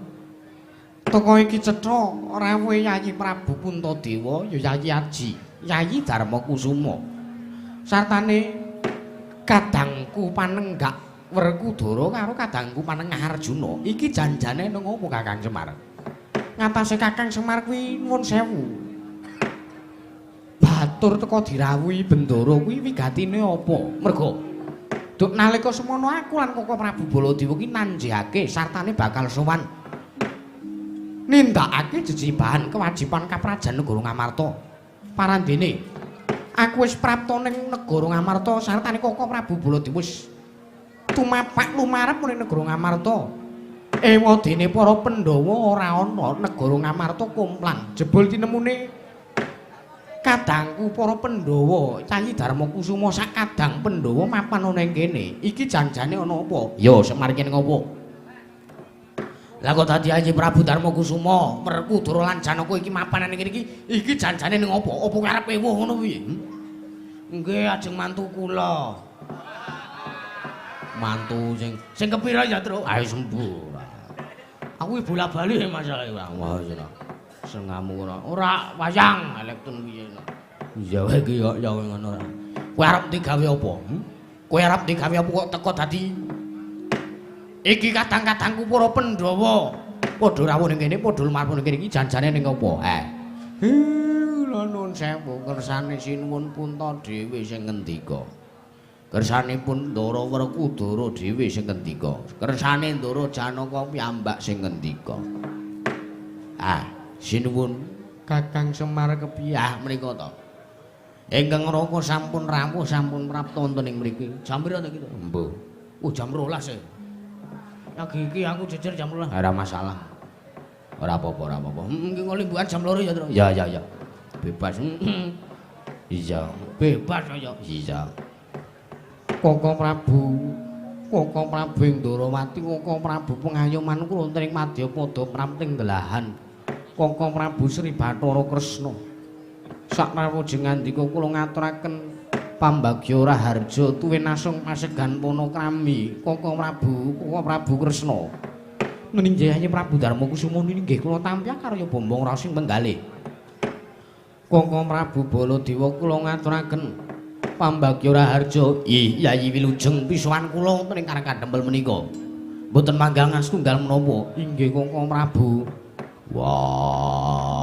Teko iki cetha rawuhe Yayi Prabu Puntadewa ya Yayi Aji, Yayi Darma Kusuma. Sartane kadangku panenggak Werkudara karo kadangku panengah Arjuna. Iki janjane nang opo Kakang Semar? Ngatasé Kakang Semar kuwi nuwun sewu. Batur teko dirawuhi bendara kuwi wigatine apa? Merga duk nalika semono aku lan Koko Prabu Baladewa ki nanjihake sartane bakal sowan nindakake jejibahan kewajiban kaprajan negara Ngamarta. Parandene aku wis prapta ning negara Ngamarta sartane Koko Prabu Baladewa wis tumapak lumarep ning negara Ngamarta. Ewadene para Pandhawa ora ana negara Ngamarta komplang. Jebul tinemune kadangku para Pandhawa, Yayi Darma Kusuma sak kadang Pandhawa mapan ana ing kene. Iki janjane ana apa? Ya Semar kene ngopo? Lah kok dadi Yayi Prabu Darma Kusuma, Werkudara lan Janaka iki mapan ning kene iki, iki janjane ning apa? Apa kowe arep ewuh ngono piye? Nggih, ajeng mantu kula. Mantu sing sing kepira ya, Truk? Ayo sembuh. Aku iki bola-bali masalah ora. Wah, ora. Sengamu ora. Ora wayang elektron piye. Iya wae iki ya ngono ora. Kowe arep digawe apa? Kowe arep digawe apa kok teko dadi iki kadang-kadangku para Pandhawa padha rawuh ning kene, padha lumampah ning kene iki janjane ning apa? Eh. Kula nuwun sewu kersane sinuwun Punta dhewe sing ngendika. Kersanipun Ndara Werkudara dhewe sing ngendika. Kersane Ndara Janaka piyambak sing ngendika. Ah, sinuwun Kakang Semar kepiye menika to? Ingkang Raka sampun rawuh, sampun prapta wonten ing mriki. Jam pira to iki to? Embuh. Oh, jam 12 e. Lagi iki aku jejer jam 12. Ora masalah. Ora apa-apa, ora apa-apa. Heeh, iki kok limbukan jam 2 ya, Tru? Ya, ya, ya. Bebas. Iya, bebas ya. Iya. Koko Prabu, Koko Prabu ing Ndorowati, Koko Prabu pengayoman kula wonten ing Madyapada prapting delahan. Koko Prabu Sri Bathara Kresna. Sakrawujeng ngandika kula ngaturaken pambagya raharja tuwin asung pasegan panakrami Koko Prabu, Koko Prabu Kresna. Meninjayanyi Prabu Darma Kusuma nggih kula tampi karya Bombong Rasing penggalih. Koko Prabu Baladewa kula ngaturaken pambagya raharja. Yayi wilujeng pisuwan kula wonten ing Karang Kadempel menika. Mboten manggal nastunggal menapa? Inggih Koko Prabu. Wah.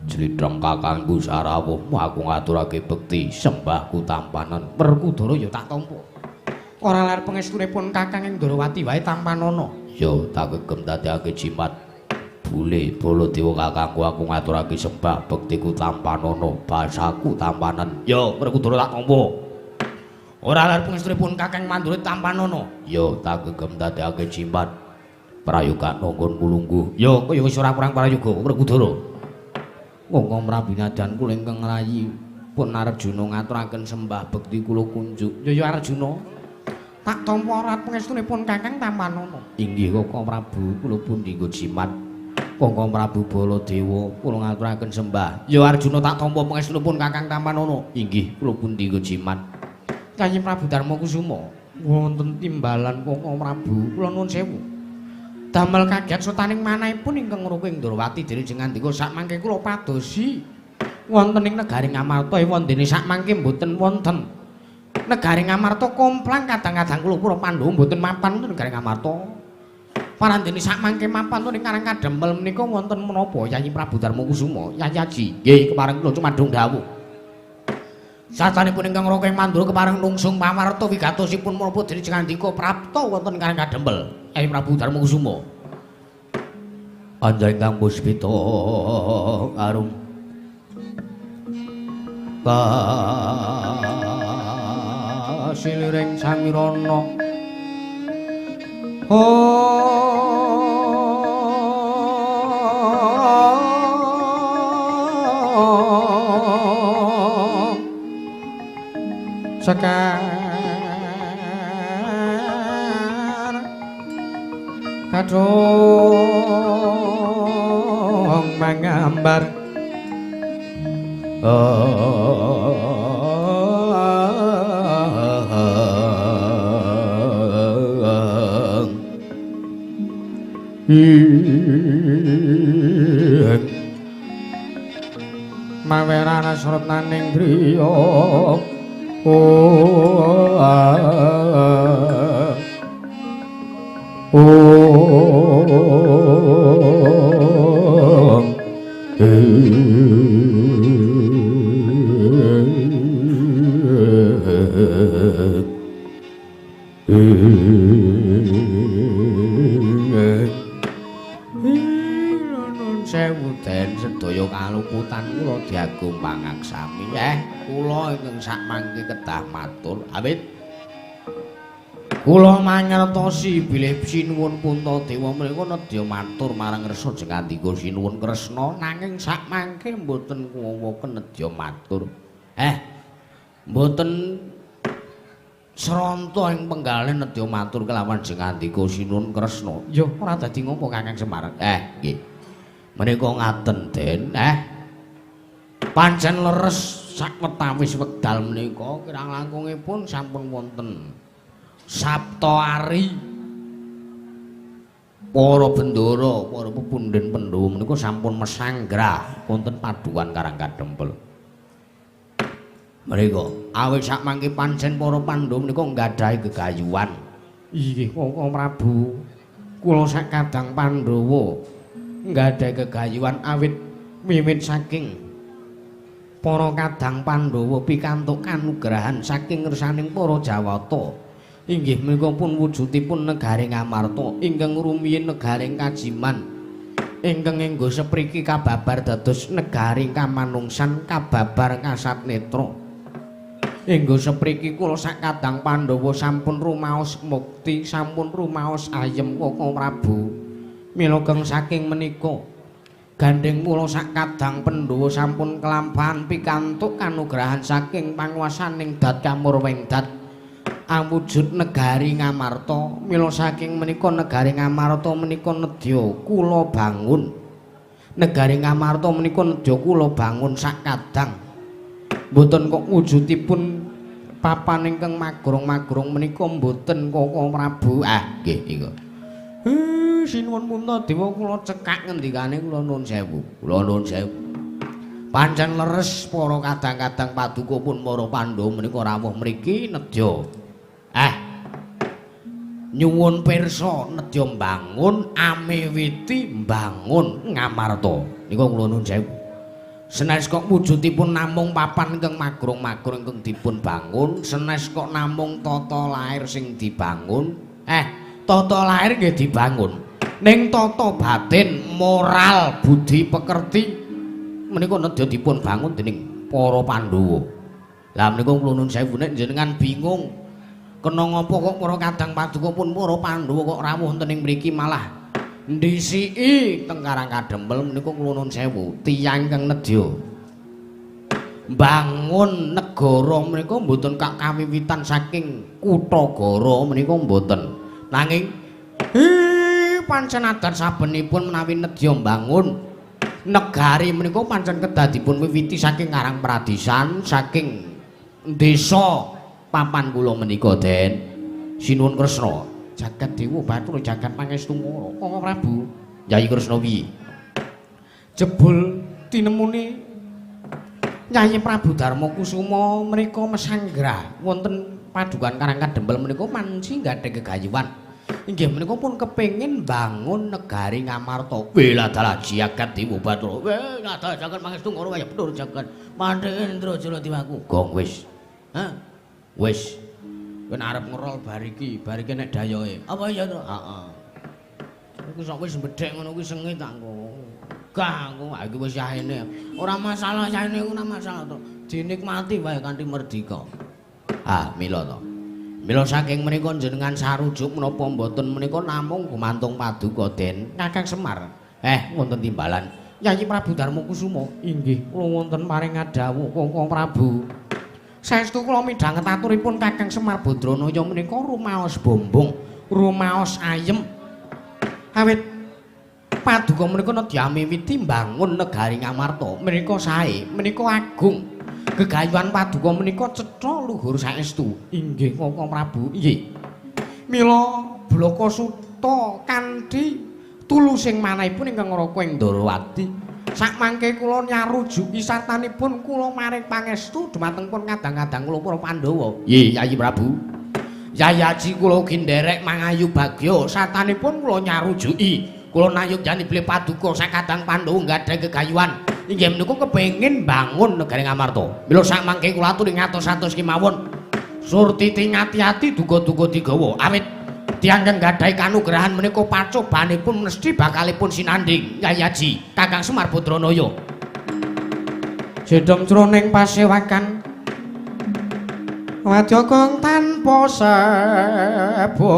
Jlidreng kakangku sarawuh aku ngaturake bekti sembahku tampanan. Werkudara ya tak tampa. Ora lar pangestunipun kakang ing Ndorowati wae tampanana. Ya tak gegem dadekake jimat. Bule Baladewa kakangku aku ngaturake sembah bektiku tampanana, basaku tampanan. Ya Werkudara tak tampa. Ora lar pangestunipun kakang Mandura tampanana. Ya tak gegem dadekake jimat. Prayoga nanggon mulungguh. Ya kaya wis ora kurang prayoga Werkudara. Monggo Prabu nadan kula ingkang rayi pun Arjuna ngaturaken sembah bekti kula kunjuk. Ya ya Arjuna. Tak tampa ora pangestunipun kakang tampanana. Inggih Koko Prabu kula pun dinggo jimat. Koko Prabu Baladewa kula ngaturaken sembah. Ya Arjuna tak tampa pangestunipun kakang tampanana. Inggih kula pun dinggo jimat. Kanjeng Prabu Darma Kusuma wonten timbalan Koko Prabu kula nuwun sewu. Damel kaget sotaning manahipun ingkang ngrungku ing Ndorowati dene jengandika sakmangke kula padosi wonten ing negari Ngamarta wondene sakmangke mboten wonten. Negari Ngamarta komplang kadang-kadang kula para Pandhawa mboten mapan wonten negari Ngamarta. Parandene sakmangke mapan wonten ing Karang Kadempel menika wonten menapa Yayi Prabu Darma Kusuma, Yayi Aji. Nggih kepareng kula cumadung dawuh. Satanipun ingkang Raka ing Mandura kepareng nungsung pawarta wigatosipun menapa dene jengandika prapta wonten Karang Kadempel. Yayi Prabu Darma Kusuma. Anjay ingkang puspita arum kasiliring samirana sekar kadung mangambar mawerana srotnaning griya Sewu den sedaya kaluputan kula diagung pangaksami. Kula ingkang sakmangke kedah matur awit kula mangertosi bilih sinuwun Puntadewa menika nedya matur marang Resa Jengandika sinuwun Kresna nanging sakmangke mboten kuwawa nedya matur. Mboten sranta ing penggalih nedya matur kelawan Jengandika sinuwun Kresna. Ya ora dadi ngopo Kakang Semar. Nggih. Menika ngaten Den. Pancen leres Sakwetawis wekdal menika kirang langkungipun sampun wonten Sapta Ari. Para bendara, para pepundhen Pandhawa menika sampun mesanggrah wonten padukan Karang Kadempel. Mriko awit sakmangke pancen para Pandhawa menika nggadahi gegayuhan. Inggih Koko Prabu, kula sak kadang Pandhawa nggadahi gegayuhan awit wiwit saking para kadang Pandhawa pikantuk kanugrahan saking ngersaning para Jawata. Inggih menika pun wujudipun negari Ngamarta ingkang rumiyin negari Kajiman ingkang enggo sepriki kababar dados negari kamanungsan kababar kasat netra. Enggo sepriki kula sak kadang Pandhawa sampun rumaos mukti, sampun rumaos ayem Koko Prabu. Mila geng saking menika gandheng kula sak kadang Pandhawa sampun kelampahan pikantuk kanugrahan saking panguwasaning Dat Kamurwengdat awujud negari Ngamarta. Mila saking menika negari Ngamarta menika nedya kula bangun. Negari Ngamarta menika nedya kula bangun sak kadang. Mboten kok wujudipun papan ingkang magrong-magrong menika mboten Koko Prabu. Ah nggih niku. Sinuwun Puntadewa kula cekak ngendikane kula nuwun sewu. Kula nuwun sewu. Pancen leres para kadang-kadang paduka pun para Pandhawa menika rawuh mriki nedya. Nyuwun pirsa nedya mbangun amiwiti mbangun Ngamarta. Nika kula nuwun sewu. Senes kok wujudipun namung papan ingkang magrong-magrong ingkang dipun bangun, senes kok namung tata lair sing dibangun. Tata lair nggih dibangun. Ning tata batin, moral, budi pekerti menika nedya dipun bangun dening para Pandhawa. Lah menika kula nuwun sewu nek jenengan bingung kena ngapa kok para kadang paduka pun para Pandhawa kok rawuh wonten ing mriki malah ndhisiki teng Karang Kadempel menika kula nuwun sewu tiyang ingkang nedya mbangun negara menika mboten kak kawiwitan saking Kutagara menika mboten. Nanging pancen adat sabenipun menawi nedya mbangun negari menika pancen kedah dipun wiwiti saking Karang Pradisan, saking desa papan kula menika Den. Sinuwun Kresna, jagat dewa bathara jagat pangestu ngara. Koko Prabu, Yayi Kresna piye? Jebul tinemune Yayi Prabu Darma Kusuma menika mesanggrah wonten padukan Karang Kadempel menika manci gadhah gegayuhan. Inggih menika pun kepengin bangun negari Ngamarta. Weladalah jagat dewa bathara. Weladalah jagat pangestu ngara kaya bener jagat. Mandhe Indra Jala Diwaku. Gong wis. Hah? Wis. Kowe arep ngerol bar iki, bar iki nek dayohe. Apa iya to? Heeh. Iku sok wis mbedhek ngono kuwi sengit tak engko. Gah engko iki wis yahene. Ora masalah yahene ora masalah to. Dinikmati wae kanthi merdika. Ah, mila to. Mila saking menika jenengan sarujuk menapa mboten menika namung gumantung paduka Den Kakang Semar. Wonten timbalan Yayi Prabu Darma Kusuma. Inggih, kula wonten paring ngadhawuh Koko Prabu. Saestu kula midhanget aturipun Kakang Semar Badranaya menika rumaos bombong, rumaos ayem. Awit paduka menika nedya miwiti mbangun negari Ngamarta menika sae, menika agung. Gegayuhan paduka menika cetha luhur saestu. Inggih Koko Prabu. Inggih. Mila blaka suta kanthi tulusing manahipun ingkang ngraka ing Ndarawati. Sakmangke kula nyarujuki sartanipun kula maring pangestu dumateng pun kadang-kadang kula para Pandhawa. Nggih, Yayi Prabu. Yayi Aji kula ugi nderek mangayu bagya sartanipun kula nyarujuki. Kula nayugyani bilih paduka sakadang Pandhawa nggadhahi gegayuhan. Inggih menika kepengin mbangun negari Ngamarta. Mila sakmangke kula aturi ngatos-atos kemawon. Surtiti ngati-ati duga-duga digawa. Awit tiyang kang nggadahi kanugrahan menika pacobanipun mesti bakalipun sinanding Yayi Aji Kakang Semar Badranaya. Jedhong jroning pasewakan wadya kang tanpa seba.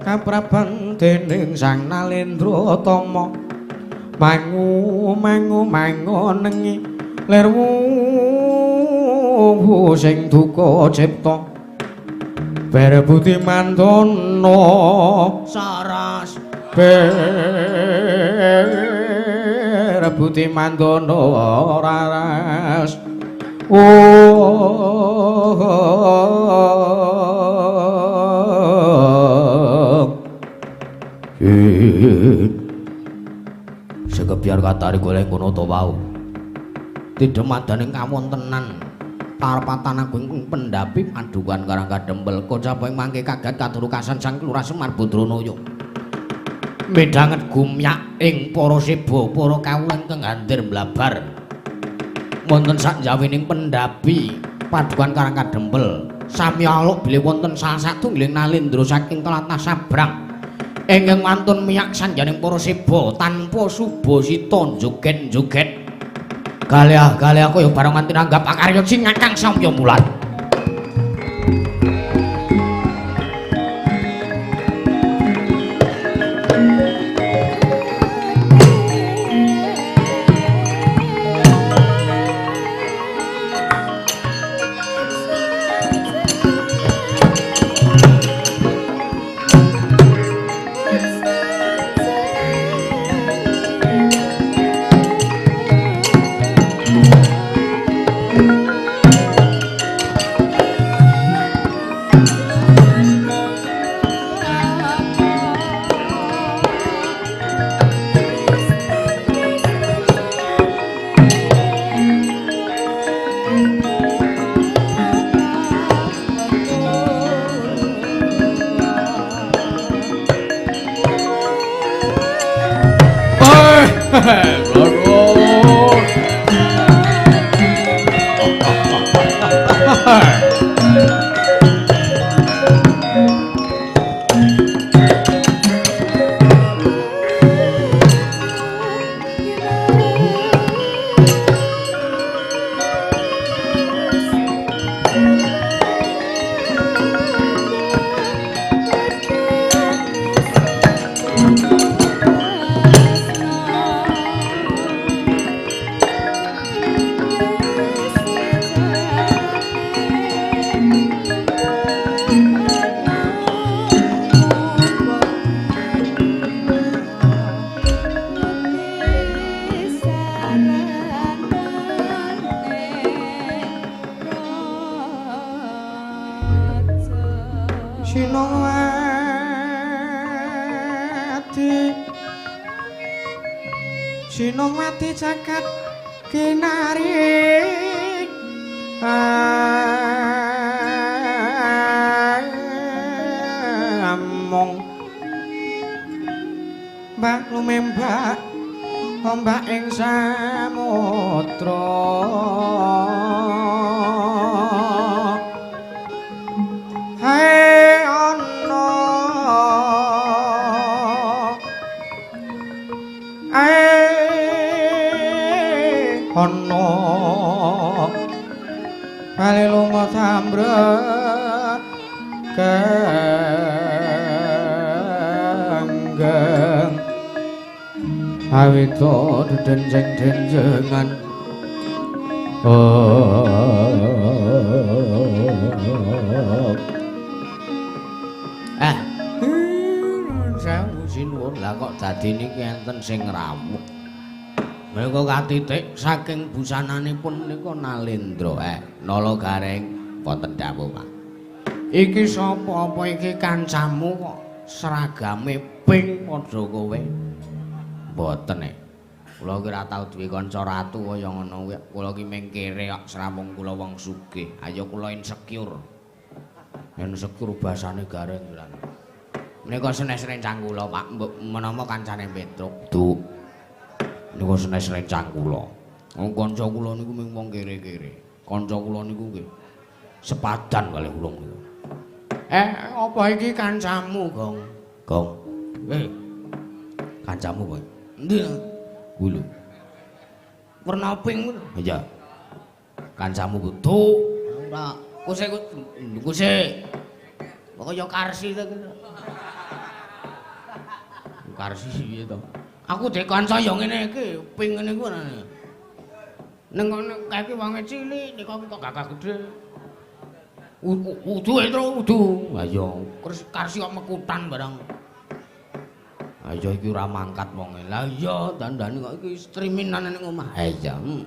Kapraban dening Sang Nalendra Tama mangu mangu mangonengi Lir wuhu sing duka cipta Berbudi mandono saras Berbudi mandono raras. Sekebiar katari golek ngono to wau. Tidemadaning kawontenan parpatan agung pendhapi padukan Karang Kadempel kocap ing mangke kaget katurukasan Sang Lurah Semar Badranaya. Midhanget gumyak ing para seba para kawula ingkang gandir mblabar. Wonten sakjawining pendhapi padukan Karang Kadempel sami aluk bilih wonten salah satunggiling nalendra saking tlatah Sabrang ingkang wantun miyak sanjaning para seba tanpa subasita joget-joget. Galeah-galeah kaya barang nganti nanggap akarya sing samya mulat. Sinongwati jagat kinari among mbak lumembak ombak ing samudra. Hai ana ana bali lunga sambrek genggeng awita dedenceng-dencengan. Sewu sinuwun lah kok dadi niki enten sing rawuh. Menika katitik saking busananipun menika Nalendra. Nala Gareng wonten dawuh, Pak. Iki sapa apa iki kancamu kok seragame pink padha kowe? Mboten e. Kula ki ora tau duwe kanca ratu kaya ngono kuwi. Kula ki mung kere kok sramung kula wong sugih. Ayo kula insecure. Insecure basane Gareng lan. Menika senes rencang kula, Pak. Mbok menapa kancane Petruk? Duk. Niku senes rencang kula. Wong kanca kula niku mung wong kere-kere. Kanca kula niku nggih sepadan kalih kula niku. Apa iki kancamu, Gong? Gong. Kancamu kowe. Endi? Kuwi lho. Werna pink ngono. Iya. Kancamu kudu ora. Kuse kuse. Kok kaya Karsi to. Karsi piye to? Aku dek kanca ya ngene iki, pink ngene ku. Ning kono kae iki wonge cilik, nika kok gagah gedhe. Udu Endro udu. Ha iya, karsi kok mekutan barang. Ha iya iki ora mangkat wonge. Lah iya dandane kok iki streamingan ning omah. Ha iya, heeh.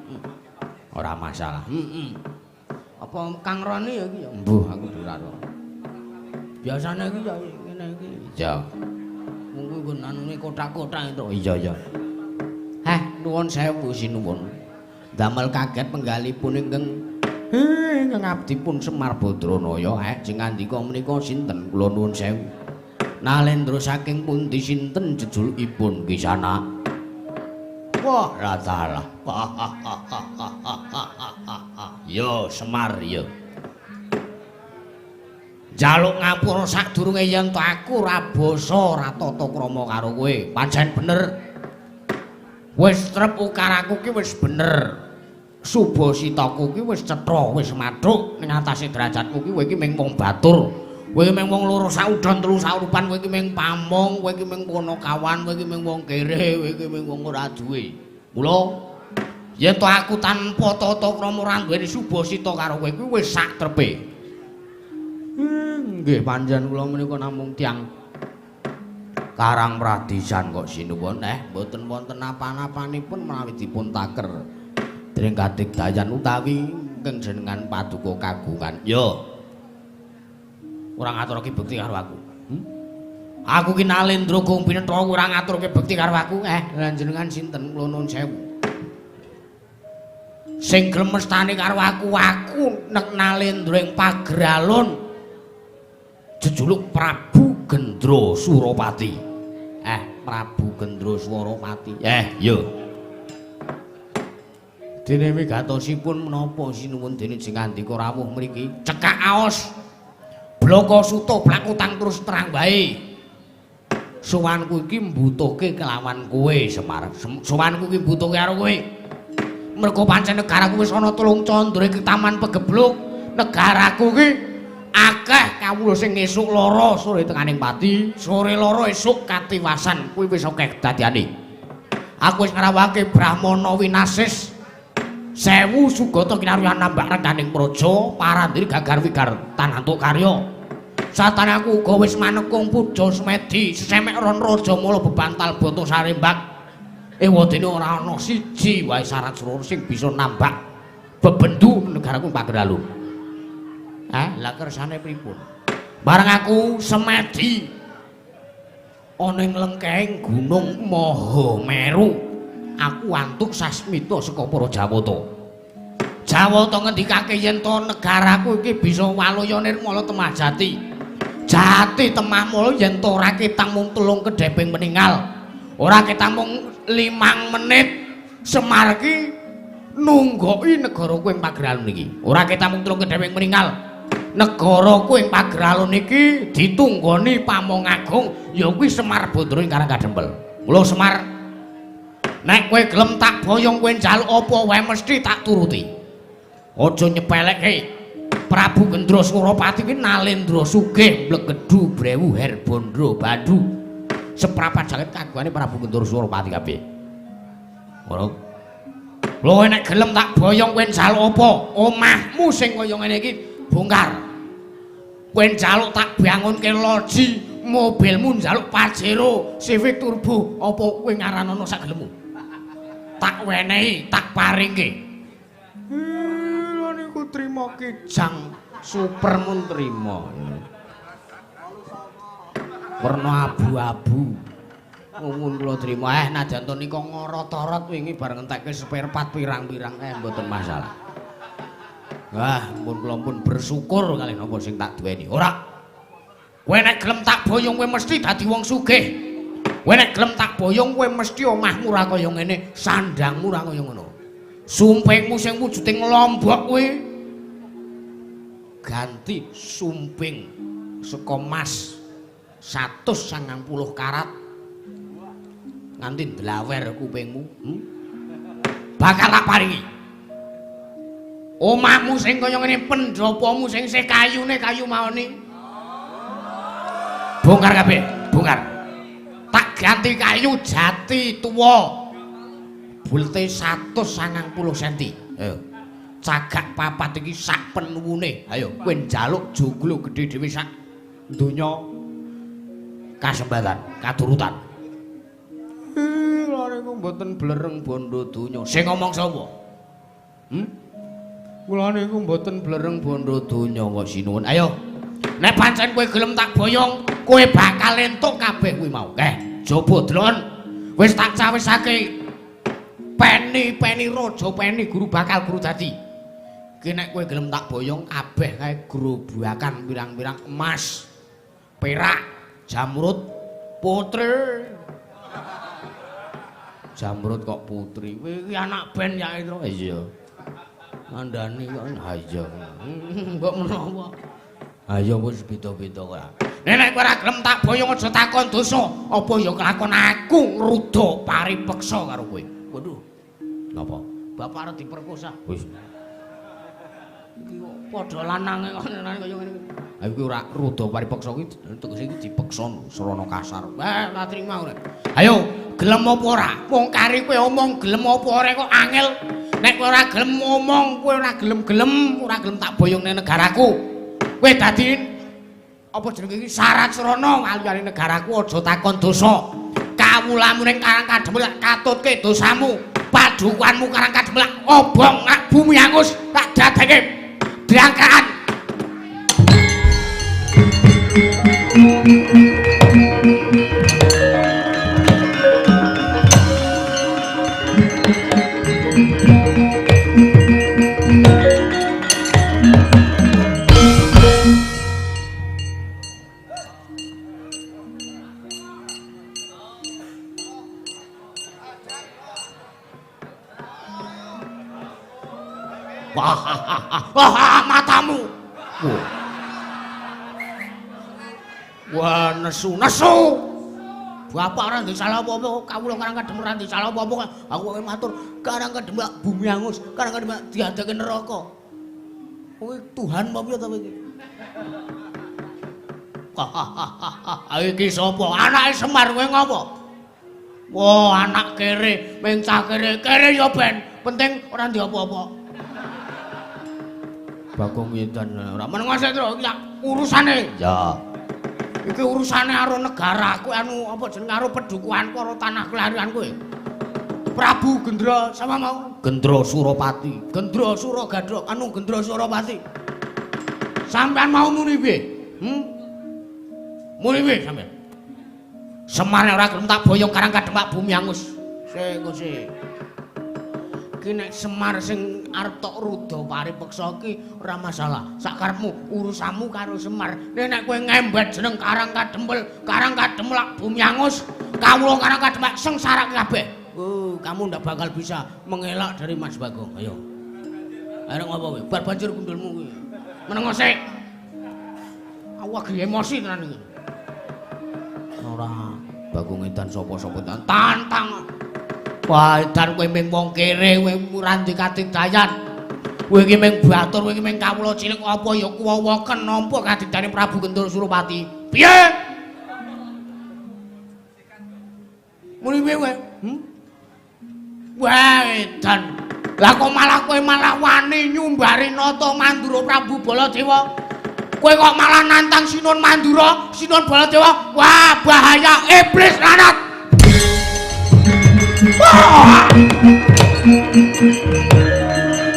Ora masalah. Heeh. Apa Kang Roni ya iki ya? Mbuh aku ora ro. Biasane iki ya ngene iki. Iya. Mung kuwi nggon anune kotak-kotak itu. Iya iya. Heh, nuwun sewu sinuwun. Damel kaget penggalipun ingkang ingkang abdipun Semar Badranaya. Sing ngandika menika sinten? Kula nuwun sewu. Nalendra saking pundi sinten jejulukipun Kisana? Wah, ratalah. Yo Semar yo. Njaluk ngapura sadurunge yen to aku ora basa ora tata krama karo kowe. Pancen bener. Wis trep ukaraku ki wis bener. Subasitaku ki wis cetha, wis mathuk ning atase derajatku ki kowe iki mung wong batur. Kowe iki mung wong loro saudon telu saurupan, kowe iki mung pamong, kowe iki mung ponokawan, kowe iki mung wong kere, kowe iki mung wong ora duwe. Mula yen to aku tanpa tata krama ora duweni subasita karo kowe kuwi wis sak trepe. Nggih pancen kula menika namung tiyang Karang Pradisan kok sinuwun. Mboten wonten napa-napanipun menawi dipun taker dening kadigdayan utawi ingkang jenengan paduka kagungan. Yo. Ora ngaturake bekti karo aku. Aku ki Nalendra Gong Pinetha ora ngaturake bekti karo aku. Lah jenengan sinten? Kula nuwun sewu. Sing gelem mestani karo aku, aku nek Nalendra ing Pageralun jejuluk Prabu Gendra Surapati. Prabu Gendra Surapati. Yo. Dene wigatosipun menapa sinuwun dene jeng ngandika rawuh mriki? Cekak aos. Bloko suto blak utang terus terang wae. Sowanku iki mbutuhke kelawan kowe, Semar. Sowanku iki mbutuhke karo kowe. Mergo pancen negaraku wis ana telung candra iki taman pegebluk. Negaraku iki akeh kawula sing esuk lara sore tekaning pati, sore lara esuk katiwasan. Kuwi wis akeh kedadiane. Aku wis ngrawake Brahmana winasis 1000 sugata kinaryan nambak rekaning praja parandiri gagar wigar tanantuk karya. Satane aku uga wis manekung puja semedi sesemek ron raja mala bebantal bata sarembak. Ewadene ora ana siji wae syarat surara sing bisa nambak bebendu negaraku Pageralun. Lah kersane pripun? Bareng aku semedi ana ing lengkeng Gunung Mahameru, aku antuk sasmita saka para Jawata. Jawata ngendikake yen to negaraku iki bisa waluya nirmala temah jati. Jati temah mula yen to ora ketang mung 3 kedheping meninggal. Ora ketang mung 5 menit Semar iki nunggoki negaraku ing Pageralun iki. Ora ketang mung 3 kedheping meninggal. Negaraku ing Pageralun iki ditunggoni Pamong Agung ya kuwi Semar Badra ing Karang Kadempel. Mula Semar, nek kowe gelem tak boyong kowe njaluk apa wae mesti tak turuti. Aja nyepelekke. Prabu Gendra Surapati kuwi Nalendra sugih mlegedhu brewu herbandra bandu. Seprapat jagat kagungane Prabu Gendra Surapati kabeh. Ora. Lho nek gelem tak boyong kowe njaluk apa? Omahmu sing kaya ngene iki bongkar. Kowe njaluk tak bangunke loji, mobilmu njaluk Pajero, Civic Turbo, apa kowe ngaranono sak gelemmu? Tak wenehi, tak paringke. Lha niku trimo kijang super mun trimo. Werna abu-abu. Ngumun kula trimo. Najan to nika ngorot-orot wingi bareng entekke spare part pirang-pirang mboten masalah. Wah, pun kula pun bersyukur kalih napa sing tak duweni. Ora. Kowe nek gelem tak boyong kowe mesti dadi wong sugih. Kowe nek gelem tak boyong kowe mesti omahmu ora kaya ngene, sandangmu ora kaya ngono. Sumpingmu sing wujude nglombok kuwi ganti sumping saka mas 190 karat nganti ndlawer kupingmu. Bakal tak paringi. Omahmu sing kaya ngene, pendopomu sing isih kayune kayu maoni. Bongkar kabeh, bongkar. Tak ganti kayu jati tuwa. Bulete 190 cm. Ayo. Cagak papat iki sak penuwune. Ayo kowe njaluk joglo gedhe dhewe sak donya kasembatan, katurutan. Lha niku mboten blereng bondo donya. Sing ngomong sapa? Kula niku mboten blereng bondo donya kok sinuwun. Ayo. Nek pancen kowe gelem tak boyong, kowe bakal entuk kabeh kuwi mau. Coba delon. Wis tak cawisake peni-peni raja peni guru bakal guru dadi. Ki nek kowe gelem tak boyong kabeh kae grobakan pirang-pirang emas, perak, jamrut, putri. Jamrut kok putri. Kowe iki anak band ya itu. Iya. Ngandani kok ha iya. Mbok menawa. Ayo wis beda-beda kok. Nek kowe ora gelem tak boyong aja takon dosa. Apa ya kelakon aku ngruda paripeksa karo kowe. Waduh. Napa? Bapak arep diperkosa. Wis. Iki kok padha lanange kok kaya ngene iki. Ha iki ora ruda paripeksa kuwi tegese iki dipeksa srana kasar. Wah, ora trima ora. Ayo, gelem apa ora? Wong kari kowe omong gelem apa ora kok angel. Nek kowe ora gelem ngomong, kowe ora gelem-gelem, ora gelem tak boyong ning negaraku. Kowe dadi apa jenenge iki syarat srana ngaliyane negaraku aja takon dosa. Kawulamu ning Karang Kademel katutke dosamu. Padukuanmu Karang Kademel obong nak bumi angus tak dadeke drangkaan. Wah, matamu. Wah, nesu, nesu. Bapak ora ndek salah apa-apa, kawula Karang Kadem ora ndek salah apa-apa. Aku matur, Karang Kadem bumi angus, Karang Kadem diadake neraka. Kowe Tuhan apa piye ta kowe iki? Hahaha, iki sapa? Anake Semar kowe ngopo? Wah, anak kere, mencah kere, kere ya ben, penting ora ndek apa-apa. Bagong Wedan ora meneng sik iki urusane. Ya. Iki urusane karo negaraku anu apa jeneng karo pedukuhanku karo tanah kelarian kowe. Prabu Gendra sama mau Gendra Surapati. Gendra Suragadha anu Gendra Surapati. Sampean mau muni piye? Muni piye sampean? Semar ora gelem tak boyong Karang Kademak bumi angus. Sik engko sik. Iki nek Semar sing arep tok ruda paripeksa iki ora masalah. Sakarepmu urusanmu karo Semar. Nek kowe ngembet jeneng Karang Kadempel, Karang Kademelak bumi angus, kawula Karang Kademak sengsara kabeh. Oh, kamu ndak bakal bisa mengelak dari Mas Bagong. Ayo. Ayo ngopo kowe? Bar banjur gundulmu kuwi. Menengo sik. Aku lagi emosi tenan iki. Ora Bagong edan sapa-sapa tantang. Wah, edan kowe ming wong kere, kowe ora ndek katidayan. Kowe iki ming batur, kowe iki ming kawula cilik apa ya kuwawaken nampa katidayane Prabu Gendra Surapati. Piye? Muni piye kowe? Wah, edan. Lah kok malah kowe malah wani nyumbari nata Mandura Prabu Baladewa? Kowe kok malah nantang Sinuhun Mandura, Sinuhun Baladewa? Wah, bahaya iblis lanat.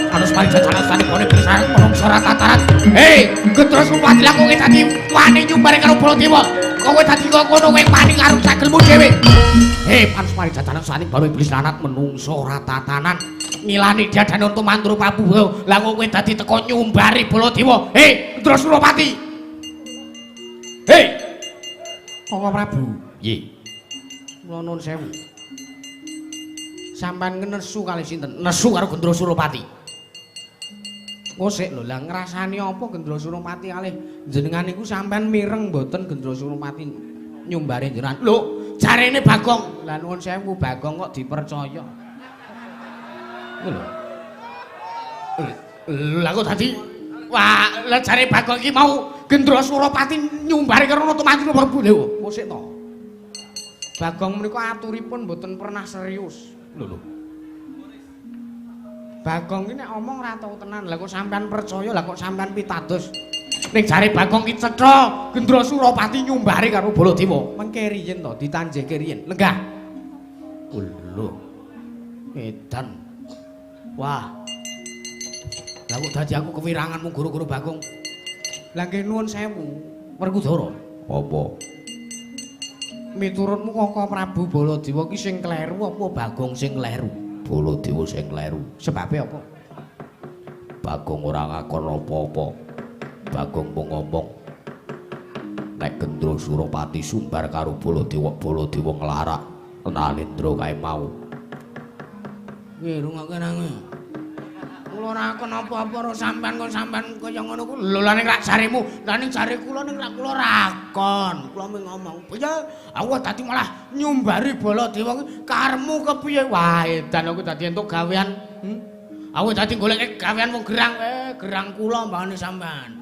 Harus mari jajanan sani bone besar menungso tataran. Hei, Gendra Surapati lah kowe dadi wani nyumbari karo Baladewa. Kowe dadi kok ngono kowe wani karo sagelmu dhewe. Hei, harus mari jajanan sani baru iblis lanat menungso tatanan. Ngilani diadane untuk Mandura Prabu. Lah kowe dadi teko nyumbari Baladewa. Hei, Gendra Surapati. Hei. Koko Prabu. Nggih. Kula nuwun sewu. Sampeyan nesu kali sinten? Nesu karo Gendra Surapati. Engko sik lho, lah ngrasani apa Gendra Surapati kalih jenengan niku sampeyan mireng mboten Gendra Surapati nyumbare jenengan. Lho, jarene Bagong. Lah nuwun sewu Bagong kok dipercaya. Lho. Lah kok dadi wah, lah jare Bagong iki mau Gendra Surapati nyumbare karo Nata Mandura Prabu. Lho, kok sik to. Bagong menika aturipun mboten pernah serius. Lho lho. Bagong ki nek omong ora tau tenan. Lah kok sampean percaya, lah kok sampean pitados. Ning jare Bagong ki cetha Gendra Surapati nyumbari karo Baladewa. Mengke riyen to, ditanjehke riyen. Lenggah. Lho. Edan. Wah. Lah kok dadi aku kewirangan mung guru-guru Bagong. Lah nggih nuwun sewu, Werkudara. Apa? Miturutmu Kaka Prabu Baladewa ki sing kleru apa Bagong sing kleru? Baladewa sing kleru. Sebabe apa? Bagong ora ngakon apa-apa. Bagong mung ngomong nek Gendra Surapati sumbar karo Baladewa, Baladewa nglarak Nalendra kae mau. Nggih, rungokke nang. Kula ora akon apa-apa karo sampean kok sampean kaya ngono ku. Lho lah ning rak jaremu, lah ning jare kula ning rak kula rakon. Kula mung ngomong, "Piye? Aku dadi malah nyumbari Baladewa ki karepmu kepiye?" Wah, edan aku dadi entuk gawean. Aku dadi golek gawean wong gerang. Gerang kula mbane sampean.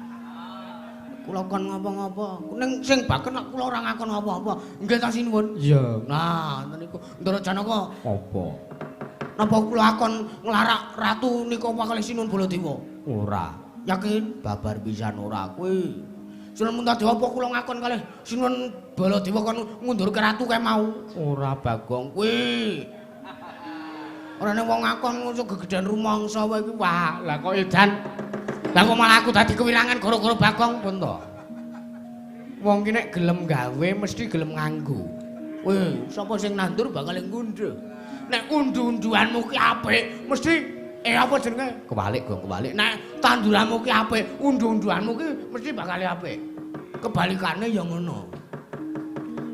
Kula kon ngopo-ngopo. Ning sing baken lak kula ora ngakon apa-apa. Nggih ta sinuwun? Iya. Nah, ngoten niku. Ndara Janaka. Apa? Napa kula akon nglarak ratu nika kalih Sinuwun Baladewa? Ora. Yakin? Babar pisan ora kuwi. Sinuwun Puntadewa apa kula ngakon kalih Sinuwun Baladewa kon ngundurke ratu kae mau? Ora Bagong kuwi. Ora nek wong ngakon ngono gegedhen rumangsa wae iki. Wah, lah kok edan. Lah kok malah aku dadi kewirangan gara-gara Bagong pun to. Wong ki nek gelem gawe mesti gelem nganggo. Weh, sapa sing nandur bakal ngundhuh. Nek undu-unduanmu ki apik, mesti apa jenenge? Kewalik, Gong, kewalik. Nek tanduranmu ki apik, undu-unduanmu ki mesti bakal apik. Kebalikane ya ngono.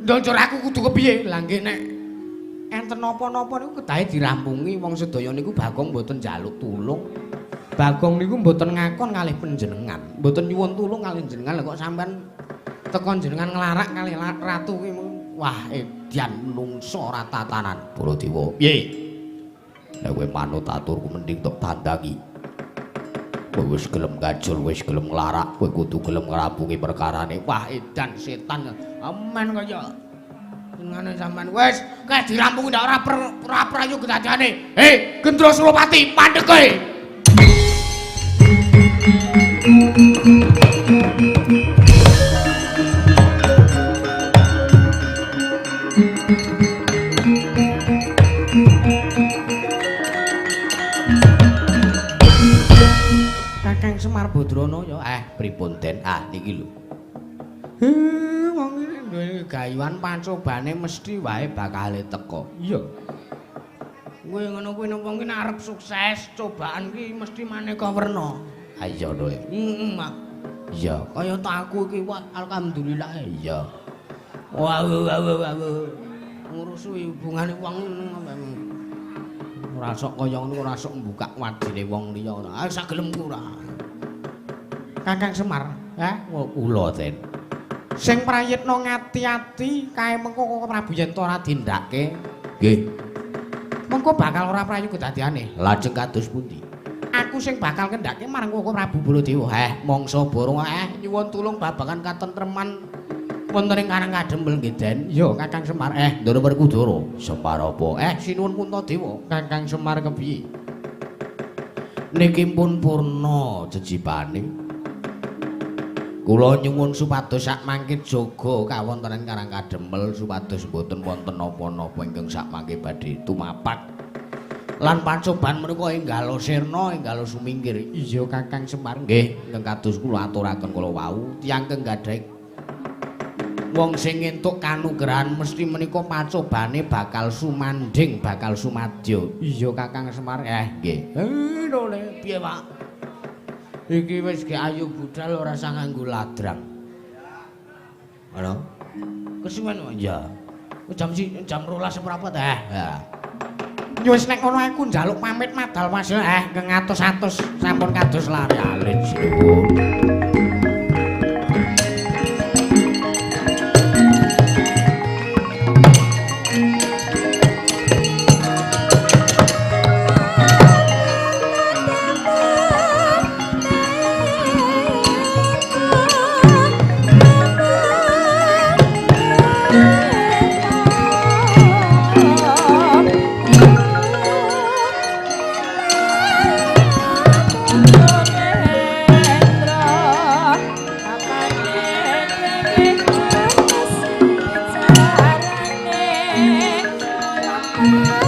Ndonjor aku kudu kepiye? Lah nggih nek enten napa-napa niku kedahe dirampungi wong sedaya niku Bagong mboten njaluk tulung. Bagong niku mboten ngakon kalih panjenengan, mboten nyuwun tulung kalih jenengan. Lah kok sampean tekon jenengan nglarak kalih ratu ki. Wah, edan menungso ora tatanan. Baladewa, piye? Nek kowe manut aturku mending tok tandangi. Kowe wis gelem gajul, wis gelem nglarak, kowe kudu gelem ngrampungi perkarane. Wah, edan setan. Amen kaya jenengane sampean wis kae dirampungi ndak ora ora prayu kedadane. Hei, Gendra Surapati, mandek kowe. Kakang Semar Badrana ya pripun Den? Ah niki lho. Wong iki duwe gayuhan pancobane mesti wae bakal teka. Iya. Kowe ngono kuwi nek wong ki nek arep sukses, cobaan ki mesti maneka werna. Ha iya to. Heeh, Mak. Iya. Kaya ta aku iki wah alhamdulillah. Iya. Wah wah wah wah. Ngurusi hubungane wong ora sok kaya ngono, ora sok mbukak wadine wong liya ngono. Ah sak gelemku ora. Kakang Semar, kula Den. Sing prayitna ngati-ati kae mengko Kaka Prabu yen to ora dindake. Nggih. Mengko bakal ora prayu kedadiane. Lajeng kados pundi? Aku sing bakal kendhake marang Kaka Prabu Baladewa. Mangsa borong nyuwun tulung babagan katentreman wonten ing Karang Kadempel nggih Den. Iya, Kakang Semar. Ndara Werkudara. Semar apa? Sinuwun Puntadewa. Kakang Semar kepiye? Niki pun purna jejibane. Kula nyuwun supados sak mangke jaga kawontenan Karang Kadempel supados mboten wonten napa-napa ingkang sak mangke badhe tumapak. Lan pacoban menika enggal sirna, enggal sumingkir. Iya, Kakang Semar. Nggih, ingkang kados kula aturaken kala wau, tiyang kang gadhahi wong sing entuk kanugrahan mesti menika pacobane bakal sumandhing, bakal sumadya. Iya, Kakang Semar. Nggih. Lho, piye, Pak? Iki wis ge ayu budal ora usah nganggo ladrang. Halo. Kesuwen wae. Iya. Jam 12 seprapat. Ha. Ya wis nek ngono aku njaluk pamit madal Mas. Nggih ngatos-atos sampun kados lare alit sinuwun. Oh, Thank you.